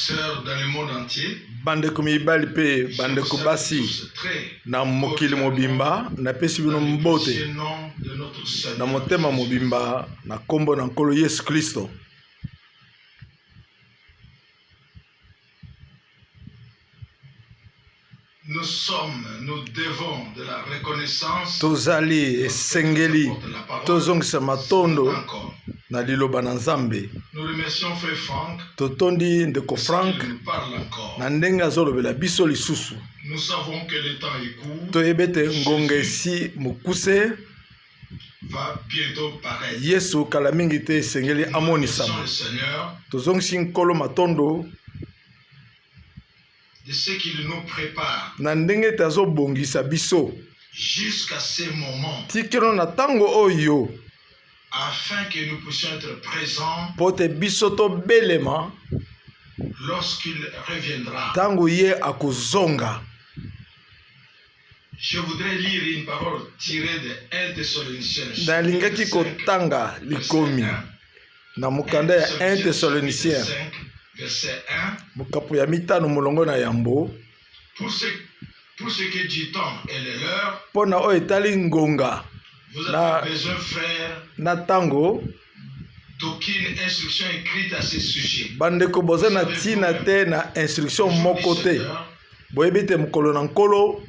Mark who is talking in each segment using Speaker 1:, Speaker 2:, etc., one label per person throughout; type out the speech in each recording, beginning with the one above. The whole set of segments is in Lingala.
Speaker 1: sœurs dans le monde entier,
Speaker 2: Bandeko mibali mpe
Speaker 1: je vous
Speaker 2: bandeko
Speaker 1: salue
Speaker 2: basi
Speaker 1: tous très
Speaker 2: na mokili mobimba, napesi bino
Speaker 1: dans le
Speaker 2: mbote
Speaker 1: précieux nom de notre
Speaker 2: na
Speaker 1: Seigneur
Speaker 2: motema
Speaker 1: Jésus.
Speaker 2: mobimba na nkombo na Nkolo Yesu Kristo.
Speaker 1: Nous sommes, nous devons de la reconnaissance
Speaker 2: Tozali
Speaker 1: lorsque nous
Speaker 2: esengeli
Speaker 1: apporte la parole
Speaker 2: tozongisa matondo
Speaker 1: encore.
Speaker 2: na liloba na Nzambe.
Speaker 1: Nous remercions Frère Franck
Speaker 2: Totondi ndeko
Speaker 1: de ce
Speaker 2: Frank
Speaker 1: qu'il nous parle encore.
Speaker 2: na ndenge azolobela biso lisusu.
Speaker 1: Nous savons que le temps est court,
Speaker 2: Toyebi ete ngonga
Speaker 1: Jésus
Speaker 2: esi mokuse,
Speaker 1: va bientôt paraître.
Speaker 2: Yesu kala mingi te esengeli
Speaker 1: Nous remercions
Speaker 2: amonisama.
Speaker 1: le Seigneur
Speaker 2: Tozongisi Nkolo matondo
Speaker 1: de ce qu'il nous prépare
Speaker 2: na ndenge ete azobongisa biso
Speaker 1: jusqu'à ce moment
Speaker 2: tikino na ntango oyo
Speaker 1: afin que nous puissions être présents
Speaker 2: mpo te biso tobelema
Speaker 1: lorsqu'il reviendra.
Speaker 2: ntango ye akozonga.
Speaker 1: Je voudrais lire une parole tirée de 1 Thessaloniciens chapitre
Speaker 2: Nalingaki
Speaker 1: 5,
Speaker 2: kotanga
Speaker 1: verset
Speaker 2: likomi
Speaker 1: 1.
Speaker 2: na
Speaker 1: 1
Speaker 2: mokanda ya 1
Speaker 1: Thessaloniciens chapitre
Speaker 2: Thessaloniciens
Speaker 1: 5, verset 1.
Speaker 2: mokapo ya mitano molongo na yambo
Speaker 1: Pour ce, pour ce qui est du temps et de l'heure,
Speaker 2: mpo na oyo etali ngonga
Speaker 1: vous avez
Speaker 2: na,
Speaker 1: besoin, frères,
Speaker 2: na ntango.
Speaker 1: d'aucune instruction écrite à ce sujet.
Speaker 2: Bandeko,
Speaker 1: Vous
Speaker 2: boza na
Speaker 1: savez
Speaker 2: ntina
Speaker 1: vous-même
Speaker 2: te na instruction
Speaker 1: le jour du
Speaker 2: moko te.
Speaker 1: Seigneur
Speaker 2: Boyebi te mokolo na Nkolo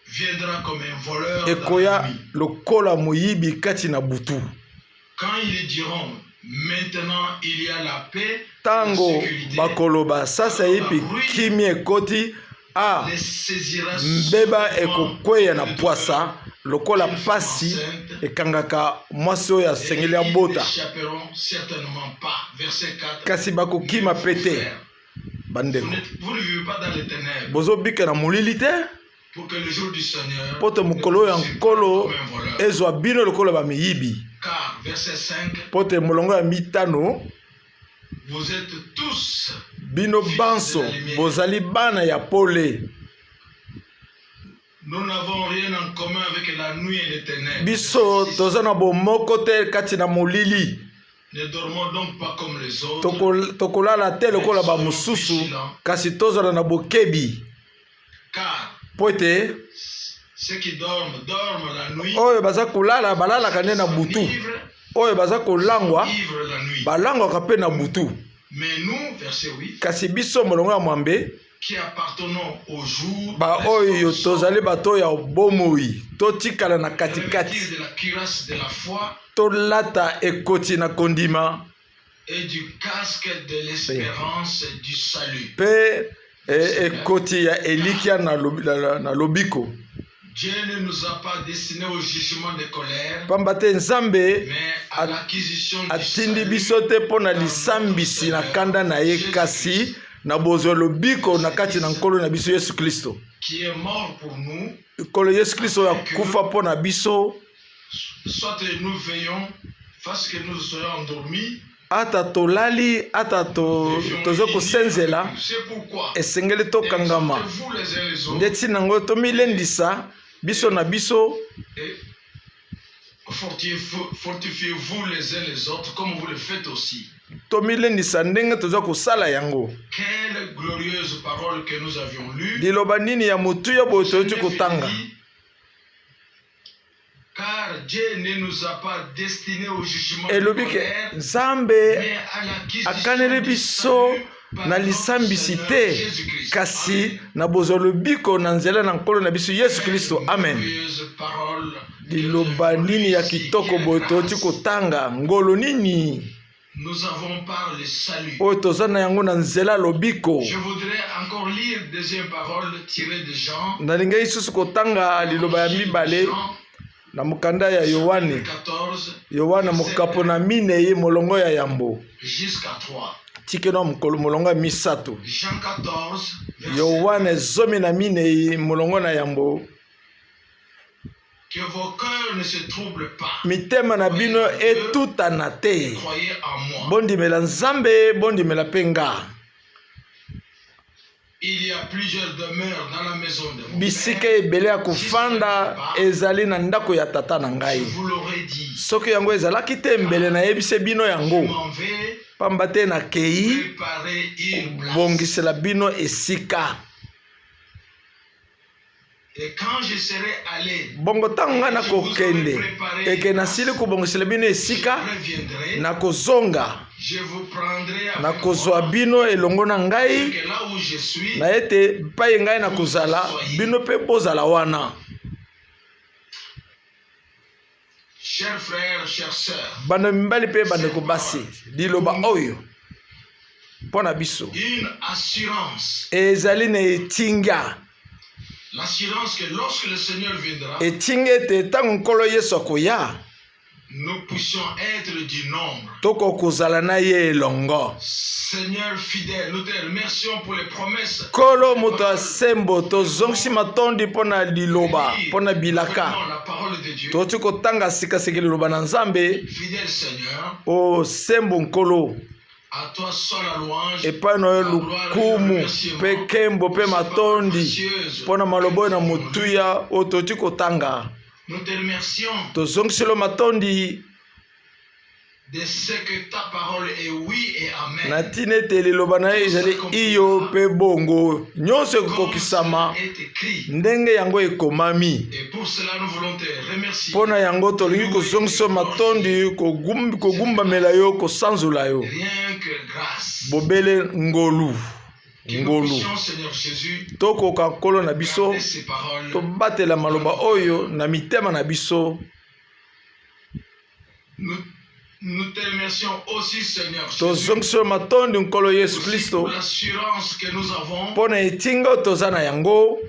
Speaker 1: viendra comme un voleur dans la
Speaker 2: ekoya
Speaker 1: nuit.
Speaker 2: lokola moyibi kati na butu.
Speaker 1: Quand ils diront, maintenant il y a la paix et la
Speaker 2: Ntango
Speaker 1: sécurité,
Speaker 2: bakoloba sasa
Speaker 1: alors la
Speaker 2: yipi
Speaker 1: ruine
Speaker 2: kimia ekoti, a
Speaker 1: les saisira
Speaker 2: mbeba
Speaker 1: soudainement
Speaker 2: ekokweya na
Speaker 1: comme une
Speaker 2: pwasa
Speaker 1: douleur
Speaker 2: lokola
Speaker 1: d'une femme
Speaker 2: pasi
Speaker 1: enceinte
Speaker 2: ekangaka mwasi oyo
Speaker 1: et
Speaker 2: asengeli
Speaker 1: ils
Speaker 2: abota,
Speaker 1: n'échapperont certainement pas. Verset 4.
Speaker 2: kasi
Speaker 1: Mais
Speaker 2: bakokima
Speaker 1: vous,
Speaker 2: pe te.
Speaker 1: frères, vous,
Speaker 2: Bandeko,
Speaker 1: vous ne vivez pas dans les ténèbres
Speaker 2: bozobika na molili te
Speaker 1: pour que le jour du Seigneur
Speaker 2: mpo te
Speaker 1: ne
Speaker 2: mokolo
Speaker 1: vous
Speaker 2: ya
Speaker 1: surprenne
Speaker 2: Nkolo
Speaker 1: comme un voleur.
Speaker 2: ezwa bino lokola bamiyibi.
Speaker 1: Car, verset 5,
Speaker 2: Mpo te molongo ya mitano,
Speaker 1: vous êtes tous
Speaker 2: bino
Speaker 1: fils de
Speaker 2: banso
Speaker 1: la lumière.
Speaker 2: bozali bana ya pole.
Speaker 1: Nous n'avons rien en commun avec la nuit et les ténèbres. Verset
Speaker 2: Biso
Speaker 1: 6.
Speaker 2: toza na bomoko te kati na molili.
Speaker 1: Ne dormons donc pas comme les autres,
Speaker 2: Tokolala te
Speaker 1: mais
Speaker 2: lokola
Speaker 1: soyons
Speaker 2: bamosusu,
Speaker 1: vigilants,
Speaker 2: kasi tozala na bokebi,
Speaker 1: car
Speaker 2: mpo ete
Speaker 1: ceux qui dorment, dorment la nuit,
Speaker 2: oyo baza kolala
Speaker 1: et
Speaker 2: balalaka
Speaker 1: ceux qui
Speaker 2: nde na butu,
Speaker 1: s'enivrent,
Speaker 2: oyo baza kolangwa
Speaker 1: s'enivrent la nuit.
Speaker 2: balangwaka mpe na butu.
Speaker 1: Mais nous, verset 8,
Speaker 2: Kasi biso, molongo ya mwambe,
Speaker 1: qui appartenons au jour,
Speaker 2: baoyo
Speaker 1: restons
Speaker 2: tozali
Speaker 1: sobres,
Speaker 2: bato ya bomoi, totikala na
Speaker 1: revêtir
Speaker 2: katikati,
Speaker 1: de la cuirasse de la foi
Speaker 2: tolata ekoti na kondima
Speaker 1: et du casque de l'espérance du salut.
Speaker 2: mpe
Speaker 1: Seigneur,
Speaker 2: ekoti ya
Speaker 1: car
Speaker 2: elikya na lobiko.
Speaker 1: Dieu ne nous a pas destinés au jugement de colère,
Speaker 2: Pamba te Nzambe
Speaker 1: mais à l'acquisition du
Speaker 2: atindi
Speaker 1: salut
Speaker 2: biso te mpo na
Speaker 1: par notre
Speaker 2: lisambisi na
Speaker 1: Seigneur
Speaker 2: kanda na ye, kasi
Speaker 1: Jésus-Christ.
Speaker 2: na bozwa lobiko na
Speaker 1: Verset
Speaker 2: kati na
Speaker 1: 10,
Speaker 2: Nkolo na biso Yesu Kristo.
Speaker 1: qui est mort pour nous,
Speaker 2: Nkolo Yesu Kristo oyo
Speaker 1: afin que
Speaker 2: akufa mpo na biso,
Speaker 1: soit nous veillons, fasse que nous soyons endormis,
Speaker 2: ata tolali ata
Speaker 1: devions
Speaker 2: toza
Speaker 1: unir avec
Speaker 2: kosenzela,
Speaker 1: lui. C'est pourquoi
Speaker 2: esengeli tokangama.
Speaker 1: exhortez-vous les uns les
Speaker 2: Nde
Speaker 1: autres
Speaker 2: ntina yango tomilendisa biso
Speaker 1: et,
Speaker 2: na biso,
Speaker 1: et fortifiez-vous les uns les autres comme vous le faites aussi.
Speaker 2: tomilendisa ndenge toza kosala yango.
Speaker 1: Quelle glorieuse parole que nous avions lue.
Speaker 2: Liloba nini ya motuya boye
Speaker 1: Verset
Speaker 2: toyoti
Speaker 1: 9, il
Speaker 2: kotanga.
Speaker 1: dit, car Dieu ne nous a pas destinés au jugement de
Speaker 2: Elobi ke
Speaker 1: colère,
Speaker 2: Nzambe
Speaker 1: mais à l'acquisition
Speaker 2: akaneli
Speaker 1: du
Speaker 2: biso
Speaker 1: salut par
Speaker 2: na
Speaker 1: notre
Speaker 2: lisambisi
Speaker 1: Seigneur
Speaker 2: te,
Speaker 1: Jésus-Christ.
Speaker 2: kasi
Speaker 1: Amen.
Speaker 2: na bozwa lobiko na nzela na Nkolo na biso Yesu
Speaker 1: Quelle
Speaker 2: Kristo. Amen.
Speaker 1: merveilleuse parole que nous
Speaker 2: Liloba
Speaker 1: avions lue
Speaker 2: nini ya
Speaker 1: ici.
Speaker 2: kitoko
Speaker 1: Quelle
Speaker 2: boye toyoti
Speaker 1: grâce
Speaker 2: kotanga. Ngolo nini
Speaker 1: nous avons par le salut.
Speaker 2: oyo toza na yango na nzela lobiko.
Speaker 1: Je voudrais encore lire deuxième parole tirée de Jean,
Speaker 2: Nalingaki lisusu kotanga liloba ya
Speaker 1: l'évangile de
Speaker 2: mibale
Speaker 1: Jean,
Speaker 2: na mokanda ya
Speaker 1: chapitre
Speaker 2: Yohane,
Speaker 1: 14,
Speaker 2: Yohane
Speaker 1: verset
Speaker 2: mokapo
Speaker 1: 1
Speaker 2: na minei molongo ya yambo
Speaker 1: jusqu'à 3.
Speaker 2: tikeno mokolo molongo ya misato.
Speaker 1: Jean 14, verset
Speaker 2: Yohane
Speaker 1: 1.
Speaker 2: 14 molongo na yambo.
Speaker 1: Que vos cœurs ne se troublent pas.
Speaker 2: Mitema na
Speaker 1: Croyez
Speaker 2: bino
Speaker 1: en Dieu
Speaker 2: etutana
Speaker 1: et
Speaker 2: te.
Speaker 1: croyez en moi.
Speaker 2: Bondimela Nzambe, bondimela mpe nga.
Speaker 1: Il y a plusieurs demeures dans la maison de mon
Speaker 2: Bisika
Speaker 1: Père.
Speaker 2: ebele ya
Speaker 1: Si ce n'était
Speaker 2: kofanda
Speaker 1: pas,
Speaker 2: ezali na ndako ya tata na
Speaker 1: je
Speaker 2: ngai.
Speaker 1: vous l'aurais dit.
Speaker 2: Soki yango ezalaki te, mbele
Speaker 1: Car
Speaker 2: nayebisi bino
Speaker 1: je
Speaker 2: yango,
Speaker 1: m'en vais
Speaker 2: Pamba te nakei
Speaker 1: préparer une place.
Speaker 2: kobongisela bino esika.
Speaker 1: Et quand je serai allé,
Speaker 2: Bongo ntango ngai nakokende eke nasili kobongisela bino esika,
Speaker 1: je reviendrai,
Speaker 2: nakozonga,
Speaker 1: je vous prendrai avec
Speaker 2: nakozwa
Speaker 1: moi,
Speaker 2: bino elongo na ngai,
Speaker 1: que là où je suis,
Speaker 2: na ete epai ngai nakozala, bino mpe bozala wana.
Speaker 1: Chers frères, chères sœurs,
Speaker 2: Bana mibali mpe bandeko basi, liloba oyo mpo na biso
Speaker 1: une assurance,
Speaker 2: ezali na etinga.
Speaker 1: L'assurance que lorsque le Seigneur viendra,
Speaker 2: Etinga ete ntango Nkolo Yesu akoya,
Speaker 1: nous puissions être du nombre.
Speaker 2: tokoki kozala na ye elongo.
Speaker 1: Seigneur fidèle, nous te remercions pour les promesses.
Speaker 2: Nkolo moto ya sembo, tozongisi matondi mpo na liloba, mpo na bilaka.
Speaker 1: Vraiment, la parole de Dieu.
Speaker 2: Toti kotanga sikasiki liloba na Nzambe.
Speaker 1: Fidèle Seigneur,
Speaker 2: O sembo Nkolo,
Speaker 1: à toi seul la louange,
Speaker 2: epai na yo
Speaker 1: la gloire et le
Speaker 2: lukumu
Speaker 1: remerciement.
Speaker 2: mpe nkembo mpe matondi
Speaker 1: Précieuse.
Speaker 2: mpo na maloba oyo na motuya oyo toti kotanga.
Speaker 1: Nous te remercions
Speaker 2: Tozongiselo matondi
Speaker 1: de ce que ta parole est oui et amen.
Speaker 2: na ntina ete liloba na ye ezali iyo mpe bongo, nyonso
Speaker 1: Comme
Speaker 2: ekokokisama
Speaker 1: cela est écrit.
Speaker 2: ndenge yango ekomami.
Speaker 1: Et pour cela, nous voulons te remercier.
Speaker 2: Mpo na yango tolingi kozongisa matondi, kogumbamela yo, kosanzola yo.
Speaker 1: Rien que grâce.
Speaker 2: Bobele ngolu,
Speaker 1: Que nous
Speaker 2: ngolu.
Speaker 1: puissions, Seigneur Jésus,
Speaker 2: Tokoka Nkolo na biso
Speaker 1: garder ces paroles.
Speaker 2: tobatela maloba oyo na mitema na biso.
Speaker 1: Nous, nous te remercions aussi, Seigneur Jésus,
Speaker 2: Tozongisa yo matondi, Nkolo Yesu
Speaker 1: aussi
Speaker 2: Kristo,
Speaker 1: pour l'assurance que nous avons
Speaker 2: mpo na etinga oyo toza na yango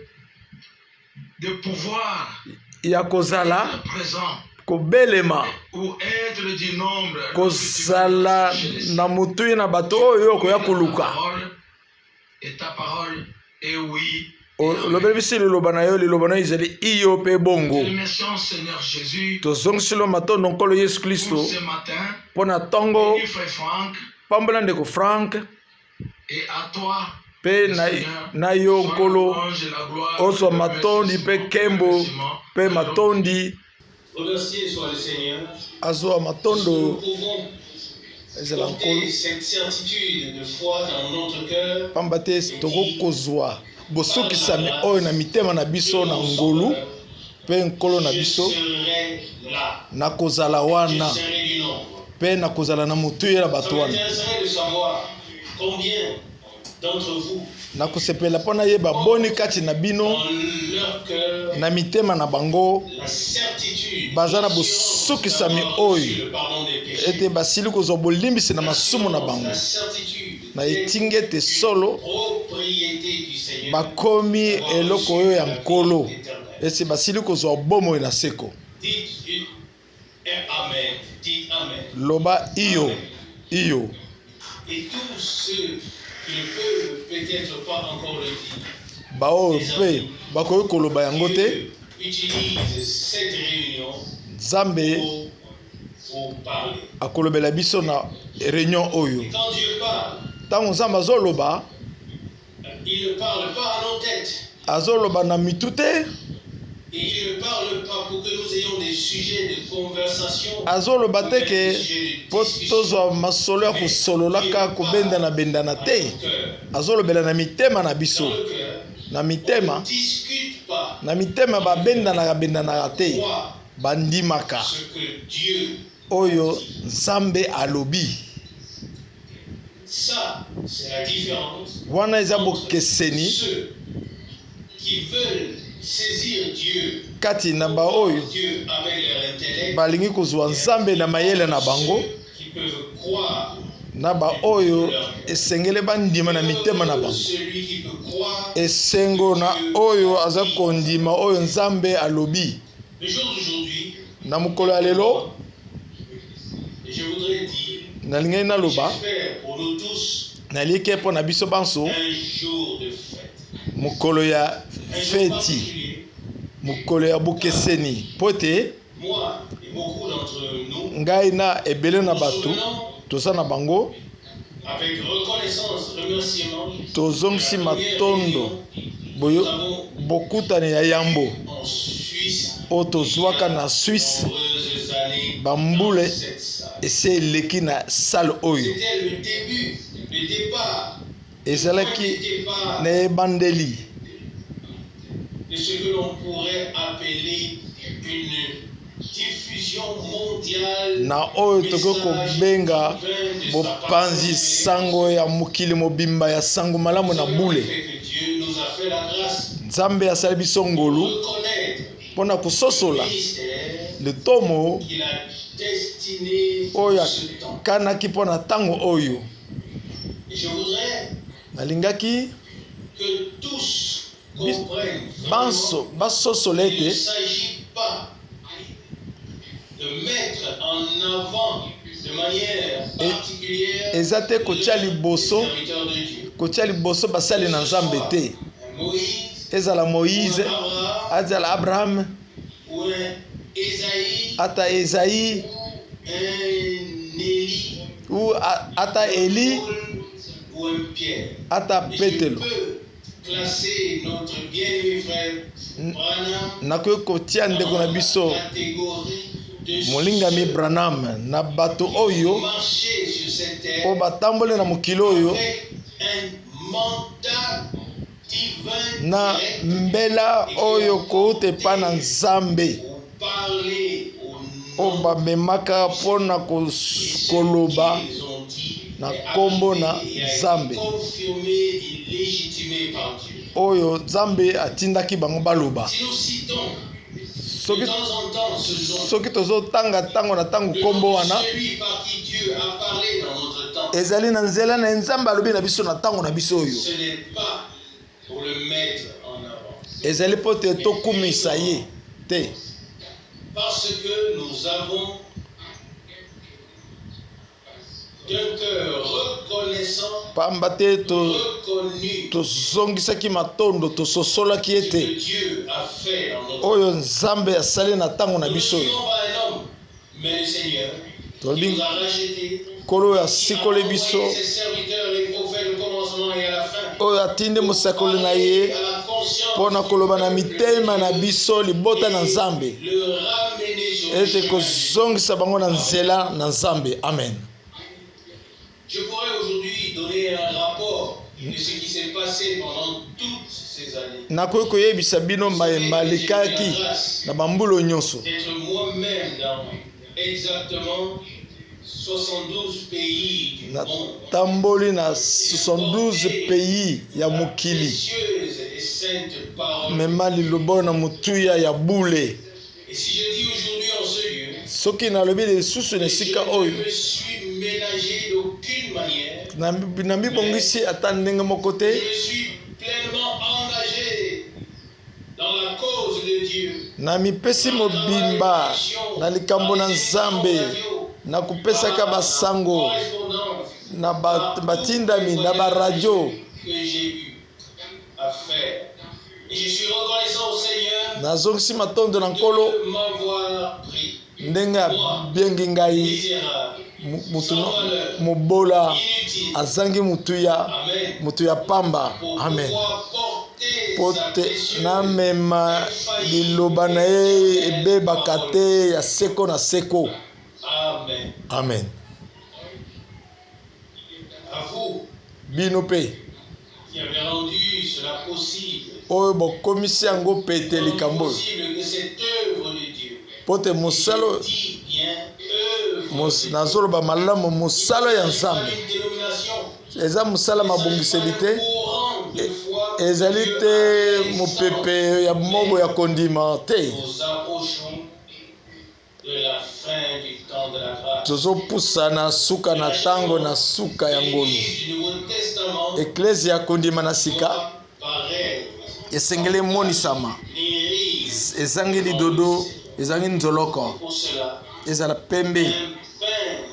Speaker 1: de pouvoir
Speaker 2: ya kozala
Speaker 1: être présent
Speaker 2: kobelema,
Speaker 1: ou être du nombre
Speaker 2: kozala na motui na bato oyo okoya koluka.
Speaker 1: Et ta parole est oui.
Speaker 2: Olobeli biso liloba na yo, liloba na yo ezali iyo mpe bongo.
Speaker 1: Nous te remercions, Seigneur Jésus,
Speaker 2: Tozongisilo matondo, Nkolo Yesu Kristo,
Speaker 1: pour ce matin.
Speaker 2: mpo na ntongo.
Speaker 1: Bénis frère Franck
Speaker 2: Pambola ndeko Frank
Speaker 1: et à toi,
Speaker 2: mpe
Speaker 1: le
Speaker 2: na,
Speaker 1: Seigneur,
Speaker 2: na yo
Speaker 1: soit la
Speaker 2: Nkolo,
Speaker 1: louange et la gloire,
Speaker 2: ozwa
Speaker 1: le
Speaker 2: matondi mpe
Speaker 1: remerciement,
Speaker 2: nkembo
Speaker 1: le remerciement.
Speaker 2: mpe matondi.
Speaker 3: Remercié soit le Seigneur.
Speaker 2: Azwa
Speaker 3: Nous
Speaker 2: matondo
Speaker 3: pouvons
Speaker 2: ezala Nkolo,
Speaker 3: porter cette certitude de foi dans notre cœur.
Speaker 2: pamba te tokokozwa bosukisami oyo na mitema na biso na ngolu mpe Nkolo na
Speaker 3: Je
Speaker 2: biso.
Speaker 3: serai là.
Speaker 2: Nakozala
Speaker 3: Je
Speaker 2: wana
Speaker 3: serai du nombre.
Speaker 2: mpe nakozala na motuya na
Speaker 3: Ça
Speaker 2: bato wana.
Speaker 3: m'intéresserait de savoir combien d'entre vous,
Speaker 2: Nakosepela mpo nayeba boni kati na bino,
Speaker 3: dans leur cœur,
Speaker 2: na mitema na bango,
Speaker 3: la certitude,
Speaker 2: baza na
Speaker 3: l'assurance
Speaker 2: bosukisami
Speaker 3: d'avoir
Speaker 2: oyo
Speaker 3: reçu le pardon des péchés,
Speaker 2: ete basili kozwa bolimbisi na masumu na bango,
Speaker 3: la certitude
Speaker 2: na
Speaker 3: d'être
Speaker 2: etinga ete solo
Speaker 3: propriété du Seigneur,
Speaker 2: bakomi
Speaker 3: d'avoir
Speaker 2: eloko
Speaker 3: reçu
Speaker 2: oyo ya
Speaker 3: la vie
Speaker 2: Nkolo,
Speaker 3: éternelle.
Speaker 2: ete basili kozwa bomoi na seko.
Speaker 3: Dites un Amen. Dites Amen.
Speaker 2: Loba iyo, iyo.
Speaker 3: Et tous ceux qui ne peuvent peut-être pas encore le dire,
Speaker 2: Baoyo mpe bakoki koloba yango te,
Speaker 3: Dieu utilise cette réunion
Speaker 2: Nzambe
Speaker 3: pour vous parler.
Speaker 2: akolobela biso na réunion oyo.
Speaker 3: Et quand Dieu parle,
Speaker 2: Ntango Nzambe azoloba,
Speaker 3: il ne parle pas à nos têtes.
Speaker 2: azoloba na mitu te.
Speaker 3: Et il ne parle pas pour que nous ayons des sujets de conversation.
Speaker 2: Azoloba
Speaker 3: ou
Speaker 2: te
Speaker 3: des
Speaker 2: ke
Speaker 3: sujets de
Speaker 2: mpo
Speaker 3: discussion.
Speaker 2: tozwa masolo ya kosololaka, kobendana-bendana
Speaker 3: À
Speaker 2: te.
Speaker 3: nos cœurs.
Speaker 2: Azolobela na mitema na
Speaker 3: Dans
Speaker 2: biso.
Speaker 3: le cœur,
Speaker 2: Na
Speaker 3: on ne
Speaker 2: mitema,
Speaker 3: discute pas.
Speaker 2: na mitema babendanaka bendanaka te.
Speaker 3: Crois
Speaker 2: Bandimaka
Speaker 3: ce que Dieu
Speaker 2: oyo Nzambe alobi.
Speaker 3: Ça, c'est la différence
Speaker 2: Wana eza
Speaker 3: entre
Speaker 2: bokeseni
Speaker 3: ceux qui veulent saisir Dieu,
Speaker 2: kati na baoyo
Speaker 3: Dieu avec leur intellect,
Speaker 2: balingi kozwa Nzambe na mayele na bango,
Speaker 3: ceux qui peuvent croire
Speaker 2: na baoyo esengeli bandima na mitema na bango.
Speaker 3: Celui qui peut croire
Speaker 2: Esengo na oyo aza kondima oyo Nzambe alobi.
Speaker 3: le jour d'aujourd'hui,
Speaker 2: Na mokolo ya lelo,
Speaker 3: et je voudrais dire,
Speaker 2: nalingai naloba,
Speaker 3: j'espère pour nous tous,
Speaker 2: naliki mpo na biso banso
Speaker 3: un jour de fête.
Speaker 2: mokolo ya
Speaker 3: Un jour
Speaker 2: feti,
Speaker 3: particulier.
Speaker 2: mokolo ya bokeseni, mpo ete
Speaker 3: Moi et beaucoup d'entre nous,
Speaker 2: ngai na ebele na
Speaker 3: nous
Speaker 2: bato
Speaker 3: souvenons
Speaker 2: toza na bango,
Speaker 3: avec reconnaissance, remerciement,
Speaker 2: tozongisi
Speaker 3: de la première
Speaker 2: matondo
Speaker 3: réunion
Speaker 2: boyo
Speaker 3: nous avons
Speaker 2: bokutani ya yambo
Speaker 3: en Suisse
Speaker 2: oyo tozwaka na Suisse
Speaker 3: nombreuses années
Speaker 2: bambule
Speaker 3: dans cette salle.
Speaker 2: esi eleki na salle oyo.
Speaker 3: C'était le début, le départ, le
Speaker 2: Ezalaki
Speaker 3: départ
Speaker 2: na ebandeli
Speaker 3: de ce que l'on pourrait appeler une diffusion mondiale
Speaker 2: na oyo tokoki kobenga bopanzi sango ya mokili mobimba ya sango malamu na bule.
Speaker 3: Fait que Dieu nous a fait la grâce
Speaker 2: Nzambe asali biso
Speaker 3: de
Speaker 2: ngolu
Speaker 3: reconnaître
Speaker 2: mpo na kososola
Speaker 3: le mystère
Speaker 2: litomo
Speaker 3: qu'il a destiné
Speaker 2: oyo
Speaker 3: pour ce temps.
Speaker 2: akanaki mpo na ntango oyo.
Speaker 3: Et je voudrais
Speaker 2: Nalingaki
Speaker 3: que tous comprennent vraiment
Speaker 2: banso basosola
Speaker 3: qu'il ne
Speaker 2: ete
Speaker 3: s'agit pas de mettre en avant de manière particulière
Speaker 2: eza te kotia
Speaker 3: les
Speaker 2: liboso
Speaker 3: serviteurs de Dieu.
Speaker 2: kotia liboso basali na Nzambe te.
Speaker 3: Un Moïse,
Speaker 2: Ezala
Speaker 3: ou
Speaker 2: Moïse,
Speaker 3: un Abraham,
Speaker 2: azala Abraham,
Speaker 3: ou un Ésaïe,
Speaker 2: ata Esaïe
Speaker 3: ou un Élie,
Speaker 2: ou ata Eli,
Speaker 3: Paul, ou un Pierre.
Speaker 2: ata
Speaker 3: Et je
Speaker 2: Petelo.
Speaker 3: peux classer notre bien-aimé frère Branham
Speaker 2: Nakoki kotia ndeko
Speaker 3: dans
Speaker 2: na
Speaker 3: la
Speaker 2: biso
Speaker 3: catégorie de
Speaker 2: molingami
Speaker 3: ceux
Speaker 2: Branham na bato
Speaker 3: qui
Speaker 2: oyo
Speaker 3: marchaient sur cette terre
Speaker 2: oyo batamboli na mokili oyo
Speaker 3: avec un mandat divin
Speaker 2: na
Speaker 3: direct
Speaker 2: mbela oyo kouta epai na Nzambe,
Speaker 3: pour parler au
Speaker 2: oyo
Speaker 3: nom
Speaker 2: bamemaka mpona
Speaker 3: de ce
Speaker 2: koloba
Speaker 3: qu'ils ont dit
Speaker 2: na
Speaker 3: est
Speaker 2: nkombo na
Speaker 3: arrivé et a été
Speaker 2: Nzambe.
Speaker 3: confirmé et légitimé par Dieu.
Speaker 2: Oyo Nzambe atindaki bango baloba.
Speaker 3: Si nous citons de
Speaker 2: Soki
Speaker 3: temps en temps ce nom,
Speaker 2: soki tozotanga ntango na ntango
Speaker 3: le
Speaker 2: nkombo
Speaker 3: nom de
Speaker 2: wana,
Speaker 3: celui par qui Dieu a parlé dans notre temps,
Speaker 2: ezali na nzela na ye Nzambe alobi na biso na ntango na biso oyo.
Speaker 3: ce n'est pas pour le mettre en avant,
Speaker 2: Ezali mpo te tokumisa ye te,
Speaker 3: parce que nous avons d'un cœur reconnaissant
Speaker 2: pamba te
Speaker 3: reconnu
Speaker 2: tozongisaki matondo, tososolaki
Speaker 3: ce
Speaker 2: ete
Speaker 3: que Dieu a fait dans notre
Speaker 2: oyo Nzambe asali na ntango na
Speaker 3: Nous ne
Speaker 2: biso oyo.
Speaker 3: suivons pas un homme, mais le Seigneur qui
Speaker 2: Tolobi
Speaker 3: nous a rachetés,
Speaker 2: Nkolo oyo
Speaker 3: qui a
Speaker 2: asikoli
Speaker 3: envoyé
Speaker 2: biso,
Speaker 3: ses serviteurs, les prophètes au commencement et à la fin,
Speaker 2: oyo atindi mosakoli na ye
Speaker 3: à la conscience
Speaker 2: mpo na koloba na
Speaker 3: du peuple
Speaker 2: mitema
Speaker 3: de
Speaker 2: na
Speaker 3: Dieu
Speaker 2: biso libota na
Speaker 3: et
Speaker 2: Nzambe,
Speaker 3: le ramener sur le
Speaker 2: ete
Speaker 3: chemin.
Speaker 2: kozongisa bango na nzela na Nzambe. Amen.
Speaker 3: Je pourrais aujourd'hui donner un rapport de ce qui s'est passé pendant toutes ces années.
Speaker 2: Nakoki koyebisa bino mayema lekaki na bambulo nyonso.
Speaker 3: D'être moi-même dans exactement 72 pays du monde.
Speaker 2: Natamboli na 72 pays ya
Speaker 3: La
Speaker 2: mokili,
Speaker 3: précieuse et sainte parole.
Speaker 2: mema liloba oyo na motuya ya bule.
Speaker 3: Et si je dis aujourd'hui en ce lieu,
Speaker 2: Soki nalobi lisusu na
Speaker 3: que
Speaker 2: esika
Speaker 3: je
Speaker 2: oyo,
Speaker 3: ne me suis ménagé d'aucune manière,
Speaker 2: namibongisi ata ndenge moko
Speaker 3: je
Speaker 2: te,
Speaker 3: me suis pleinement engagé dans la cause de Dieu.
Speaker 2: namipesi mobimba na likambo na Nzambe, na kopesaka basango na batindami na baradio.
Speaker 3: Que j'ai eu à faire. Et je suis reconnaissant au Seigneur
Speaker 2: Nazongisi matondo na Nkolo
Speaker 3: de m'avoir pris,
Speaker 2: ndenge abengi ngai,
Speaker 3: misérable,
Speaker 2: motu mobola,
Speaker 3: inutile.
Speaker 2: azangi motuya,
Speaker 3: Amen.
Speaker 2: motu ya pamba.
Speaker 3: Pour
Speaker 2: Amen.
Speaker 3: pouvoir porter
Speaker 2: Po
Speaker 3: sa
Speaker 2: te
Speaker 3: précieuse
Speaker 2: namema liloba na ye ebebaka te ya seko na seko.
Speaker 3: Amen.
Speaker 2: Amen.
Speaker 3: À vous
Speaker 2: Bino mpe
Speaker 3: qui avez rendu cela possible,
Speaker 2: oyo bokomisi yango pete
Speaker 3: rendu
Speaker 2: likambo oyo,
Speaker 3: possible que cette œuvre de Dieu,
Speaker 2: po te mosala
Speaker 3: je dis bien œuvre de Dieu,
Speaker 2: nazoloba malamu, mosala ya
Speaker 3: il ne s'agit pas
Speaker 2: Nzambe
Speaker 3: d'une dénomination,
Speaker 2: eza mosala
Speaker 3: il ne s'agit
Speaker 2: mabongiseli
Speaker 3: pas
Speaker 2: te,
Speaker 3: d'un courant de foi que
Speaker 2: ezali
Speaker 3: Dieu
Speaker 2: te
Speaker 3: a fait
Speaker 2: mopepe ya mobo ya kondima te.
Speaker 3: Nous approchons de la fin du temps de la grâce.
Speaker 2: Tozopusana suka na ntango na suka ya ngolu.
Speaker 3: L'Église du Nouveau Testament
Speaker 2: Eklezia ya kondima na sika
Speaker 3: doit paraître
Speaker 2: esengeli emonisama
Speaker 3: ni rise.
Speaker 2: ezangi lidodo, ezangi nzoloko,
Speaker 3: Pour cela,
Speaker 2: ezala pembe.
Speaker 3: un bain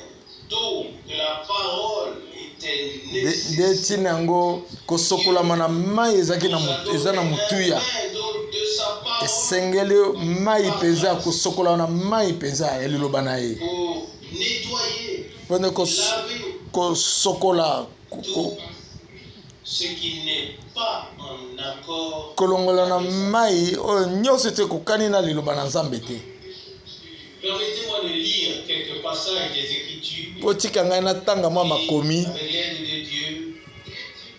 Speaker 3: d'eau de la parole était
Speaker 2: Nde
Speaker 3: nécessaire.
Speaker 2: ntina yango kosokolama na mai ezalaki na
Speaker 3: Nous a
Speaker 2: eza na
Speaker 3: donné un
Speaker 2: motuya.
Speaker 3: bain d'eau de sa parole
Speaker 2: Esengeli mai mpenza, kosokolama na mai mpenza ya liloba na ye,
Speaker 3: pour nettoyer,
Speaker 2: mpona
Speaker 3: laver
Speaker 2: kosokola
Speaker 3: tout ce qui n'est pas en accord.
Speaker 2: kolongola na mai oyo nyonso te ekokani na liloba na Nzambe te.
Speaker 3: Permettez-moi Permettez-moi de lire quelques passages des Écritures
Speaker 2: Mpo tika ngai natanga mwa
Speaker 3: et,
Speaker 2: makomi
Speaker 3: avec l'aide de Dieu,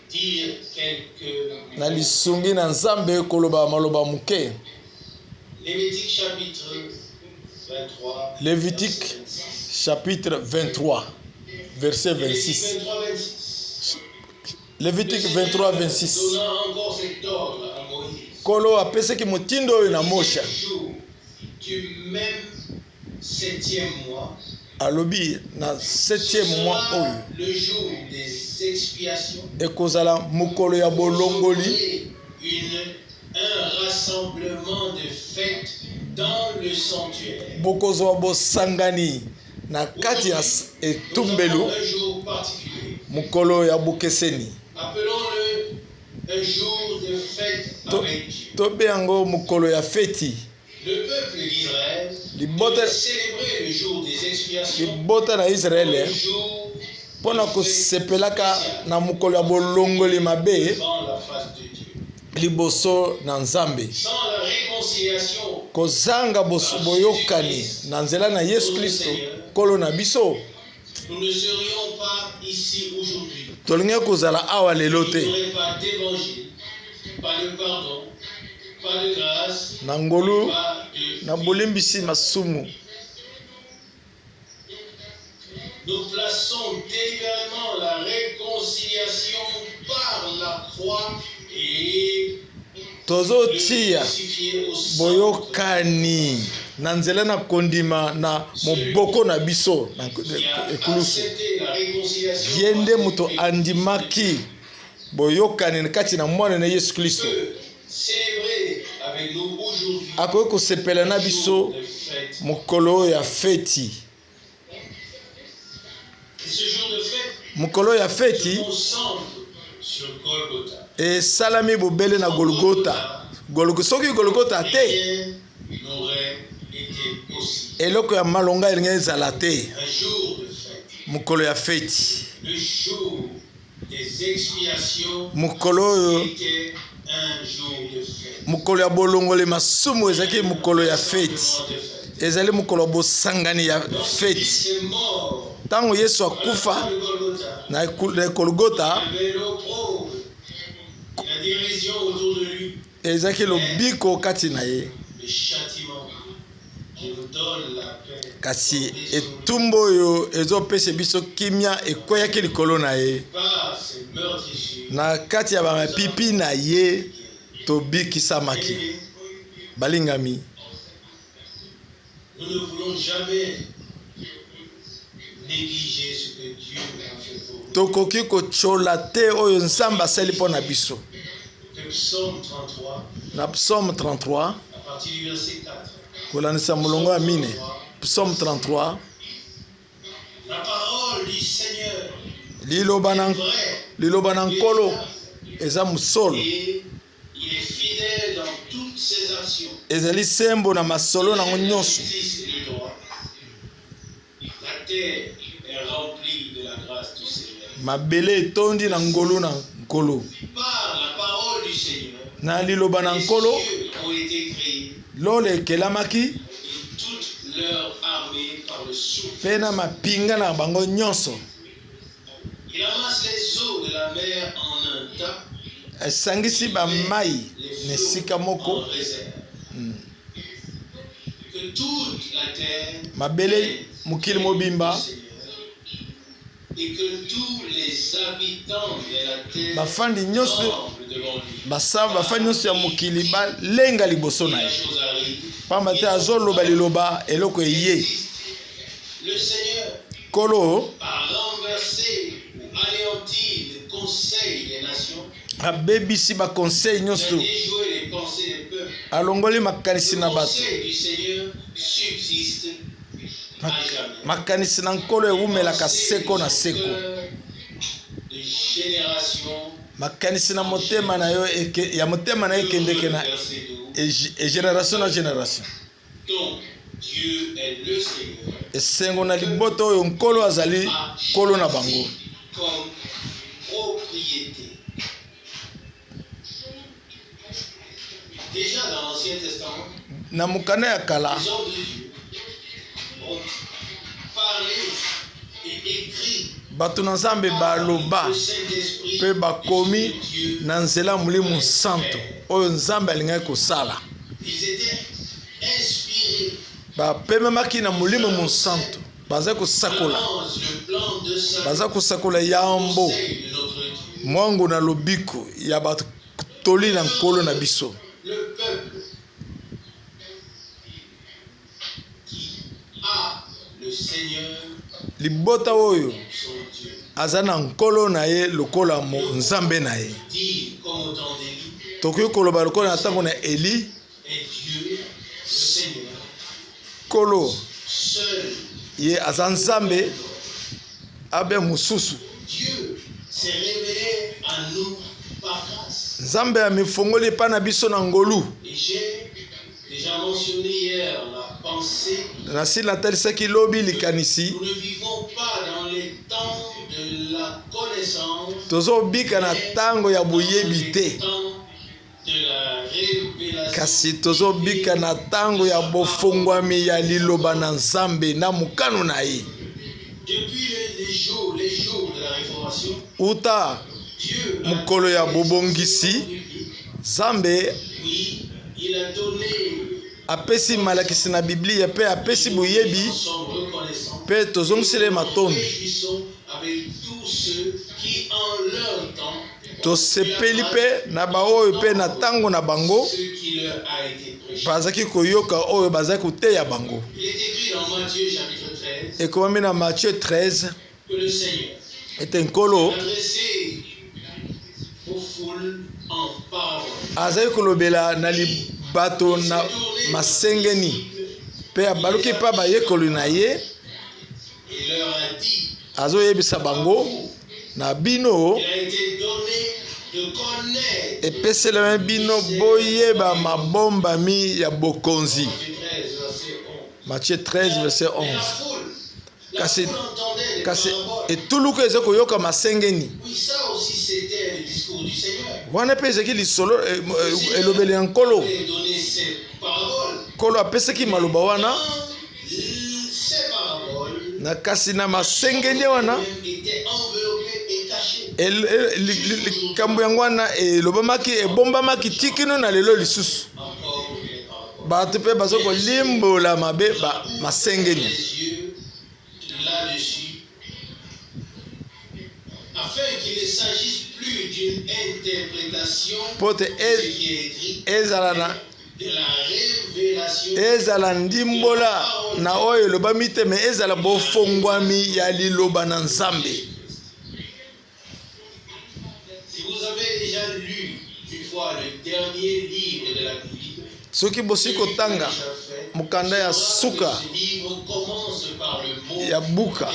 Speaker 3: dire quelques
Speaker 2: na
Speaker 3: mots.
Speaker 2: lisungi na Nzambe koloba maloba moke.
Speaker 3: Lévitique chapitre 23,
Speaker 2: Lévitique
Speaker 3: verset 26.
Speaker 2: chapitre 23 verset
Speaker 3: Lévitique
Speaker 2: 26.
Speaker 3: 23, 26.
Speaker 2: Lévitique
Speaker 3: Le Seigneur
Speaker 2: 23 26.
Speaker 3: donna encore cet ordre à Moïse.
Speaker 2: Nkolo apesaki motindo oyo na Moshe.
Speaker 3: Jour du même septième mois,
Speaker 2: Alobi na
Speaker 3: ce
Speaker 2: 7e mois
Speaker 3: sera
Speaker 2: oyo
Speaker 3: le jour des expiations.
Speaker 2: ekozala mokolo ya
Speaker 3: Vous
Speaker 2: bolongoli.
Speaker 3: aurez un rassemblement de fêtes dans le sanctuaire.
Speaker 2: Bokozwa bosangani na kati ya
Speaker 3: Nous
Speaker 2: etumbelo
Speaker 3: aurons un jour particulier.
Speaker 2: mokolo ya bokeseni.
Speaker 3: Appelons-le un jour de fête avec Dieu.
Speaker 2: Tobe yango mokolo ya feti.
Speaker 3: Le peuple d'Israël
Speaker 2: Libota
Speaker 3: devait célébrer le jour des expiations,
Speaker 2: libota na
Speaker 3: le
Speaker 2: Israele
Speaker 3: jour
Speaker 2: mpo na
Speaker 3: de fête
Speaker 2: kosepelaka
Speaker 3: spéciale
Speaker 2: na mokolo ya bolongoli mabe
Speaker 3: devant la face de Dieu.
Speaker 2: liboso na Nzambe.
Speaker 3: Sans la réconciliation
Speaker 2: Kozanga boyokani na nzela na Yesu Kristo Nkolo na biso,
Speaker 3: nous ne serions pas ici aujourd'hui.
Speaker 2: tolingi kozala awa lelo
Speaker 3: Il
Speaker 2: te.
Speaker 3: n'y aurait pas d'évangile, pas de pardon, pas de grâce,
Speaker 2: Na ngolu
Speaker 3: pas de
Speaker 2: na
Speaker 3: vie.
Speaker 2: bolimbisi masumu.
Speaker 3: Nous plaçons délibérément la réconciliation par la croix et le
Speaker 2: Tozotia
Speaker 3: crucifié au centre.
Speaker 2: boyokani na nzela na kondima na moboko na biso na
Speaker 3: Qui a
Speaker 2: ekulusu.
Speaker 3: accepté la réconciliation
Speaker 2: Ye nde
Speaker 3: par
Speaker 2: moto
Speaker 3: Jésus-Christ
Speaker 2: andimaki boyokani kati na mwana na Yesu Kristo
Speaker 3: peut célébrer avec nous aujourd'hui
Speaker 2: akoki kosepela na
Speaker 3: le jour
Speaker 2: biso
Speaker 3: de fête.
Speaker 2: mokolo ya feti.
Speaker 3: Et ce jour de fête
Speaker 2: Mokolo ya
Speaker 3: se
Speaker 2: feti
Speaker 3: concentre sur Golgotha.
Speaker 2: esalami bobele na Golgota. Soki Golgota te,
Speaker 3: Rien n'aurait été possible.
Speaker 2: eloko ya malonga elingi ezala te.
Speaker 3: Un jour de fête,
Speaker 2: Mokolo ya feti,
Speaker 3: le jour des expiations
Speaker 2: mokolo oyo
Speaker 3: était un jour de fête.
Speaker 2: mokolo ya bolongoli masumu ezalaki mokolo ya feti.
Speaker 3: Rassemblement de fête.
Speaker 2: Ezali mokolo ya bosangani ya
Speaker 3: Lorsqu'il
Speaker 2: feti.
Speaker 3: est mort
Speaker 2: Ntango Yesu
Speaker 3: à la
Speaker 2: akufa
Speaker 3: croix de Golgotha,
Speaker 2: na Golgota,
Speaker 3: il y avait l'opprobre, la dérision autour de lui,
Speaker 2: ezalaki lobiko kati na ye.
Speaker 3: le châtiment qui nous donne la paix.
Speaker 2: Kasi
Speaker 3: tombé sur lui.
Speaker 2: etumbu oyo ezopesa biso kimia ekweyaki likolo na ye.
Speaker 3: Par ses meurtrissures,
Speaker 2: Na kati ya bamapipi na ye tobikisamaki.
Speaker 3: bien-aimés,
Speaker 2: Balingami,
Speaker 3: nous ne voulons jamais négliger ce que Dieu a fait pour nous.
Speaker 2: Tokoki kotyola te oyo Nzambe asali mpo na biso.
Speaker 3: Que Psaume 33,
Speaker 2: Na psaume 33
Speaker 3: à partir du verset 4,
Speaker 2: kolandisa molongo ya mine, psaume 33,
Speaker 3: la parole du Seigneur
Speaker 2: liloba na
Speaker 3: est vraie
Speaker 2: liloba na Nkolo eza mosolo,
Speaker 3: et il est fidèle dans toutes ses actions.
Speaker 2: Ezali sembo na masolo nango
Speaker 3: La
Speaker 2: nyonso.
Speaker 3: justice et le droit. La terre est remplie de la grâce du Seigneur.
Speaker 2: Mabele etondi na ngolu na Nkolo.
Speaker 3: Par la parole du Seigneur,
Speaker 2: Na liloba na
Speaker 3: les
Speaker 2: Nkolo
Speaker 3: cieux ont été créés
Speaker 2: lola ekelamaki
Speaker 3: et toute leur armée par le souffle.
Speaker 2: Mpe na mapinga na bango nyonso.
Speaker 3: Il amasse les eaux de la mer en un tas,
Speaker 2: Esangisi bamai
Speaker 3: les
Speaker 2: na
Speaker 3: flots
Speaker 2: esika
Speaker 3: en
Speaker 2: moko.
Speaker 3: réserve. Que toute la terre
Speaker 2: Mabele mokili
Speaker 3: craigne
Speaker 2: mobimba
Speaker 3: le Seigneur et que tous les habitants de la terre
Speaker 2: bafandi nyonso
Speaker 3: tremblent devant lui.
Speaker 2: bafandi nyonso ya mokili balenga liboso
Speaker 3: Et
Speaker 2: na
Speaker 3: la
Speaker 2: ye.
Speaker 3: chose arrive.
Speaker 2: Pamba te azoloba liloba eloko eye.
Speaker 3: Existe. Le Seigneur
Speaker 2: Nkolo
Speaker 3: a renversé ou anéanti le conseil des nations,
Speaker 2: abebisi baconseil
Speaker 3: il a
Speaker 2: nyonso,
Speaker 3: déjoué les pensées des peuples.
Speaker 2: Alongoli makanisi
Speaker 3: Le
Speaker 2: na bato.
Speaker 3: conseil du Seigneur subsiste à jamais.
Speaker 2: Makanisi na Nkolo ewumelaka
Speaker 3: Les pensées
Speaker 2: seko
Speaker 3: de
Speaker 2: na
Speaker 3: son
Speaker 2: seko.
Speaker 3: cœur, de génération
Speaker 2: Makanisi na motema na yo ya motema na yo ekendeke na
Speaker 3: Verset 12.
Speaker 2: génération na génération.
Speaker 3: Donc, Dieu est le Seigneur.
Speaker 2: Esengo na libota oyo Nkolo azali
Speaker 3: A
Speaker 2: Nkolo na
Speaker 3: choisi
Speaker 2: bango.
Speaker 3: comme propriété. Déjà dans l'Ancien Testament,
Speaker 2: Na mokanda ya kala,
Speaker 3: les hommes de Dieu ont
Speaker 2: Bato na Nzambe baloba mpe bakomi na nzela ya Molimo Santo oyo Nzambe alingaki kosala. Bapemamaki na Molimo Mosantu, baza kosakola, baza kosakola yambo mwango na lobiko ya bato toli na Nkolo na biso. Libota oyo aza na Nkolo na ye lokola Nzambe na ye. Tokoki koloba lokola na ntango na Eli, Nkolo ye aza Nzambe abe mosusu. Nzambe amifongoli epai na biso na ngolu. Nasi natalisaki lobi likanisi. Tozobika na ntango ya boyebi te, kasi tozobika na ntango ya bofongwami ya liloba na Nzambe na mokano na ye. Uta mokolo ya bobongisi, Nzambe apesi malakisi na Biblia mpe apesi boyebi, mpe tozongisela ye matondi. Tosepeli mpe na baoyo mpe na ntango na bango bazalaki koyoka oyo bazalaki koteya bango. Ekomami na Matthieu 13 ete Nkolo azali kolobela na bato na masengeni mpe abaluki mpe bayekoli na ye, azoyebisa bango na bino epeselami bino boyeba mabombami ya bokonzi. Matthieu 13 verset 11. Kasi etuluku eza koyoka masengeni wana mpe ezalaki lisolo eh, eh, elobeli ya Nkolo. Nkolo apesaki maloba wana na kasi na masengeni wana likambo yango wana elobamaki, ebombamaki tikino na lelo lisusu. Bato mpe baza kolimbola mabe ba masengeni. Mpo te ezala na ezala ndimbola na oyo elobami te, me ezala bofongwami ya liloba na Nzambe. Soki bosi kotanga mokanda ya suka ya buka,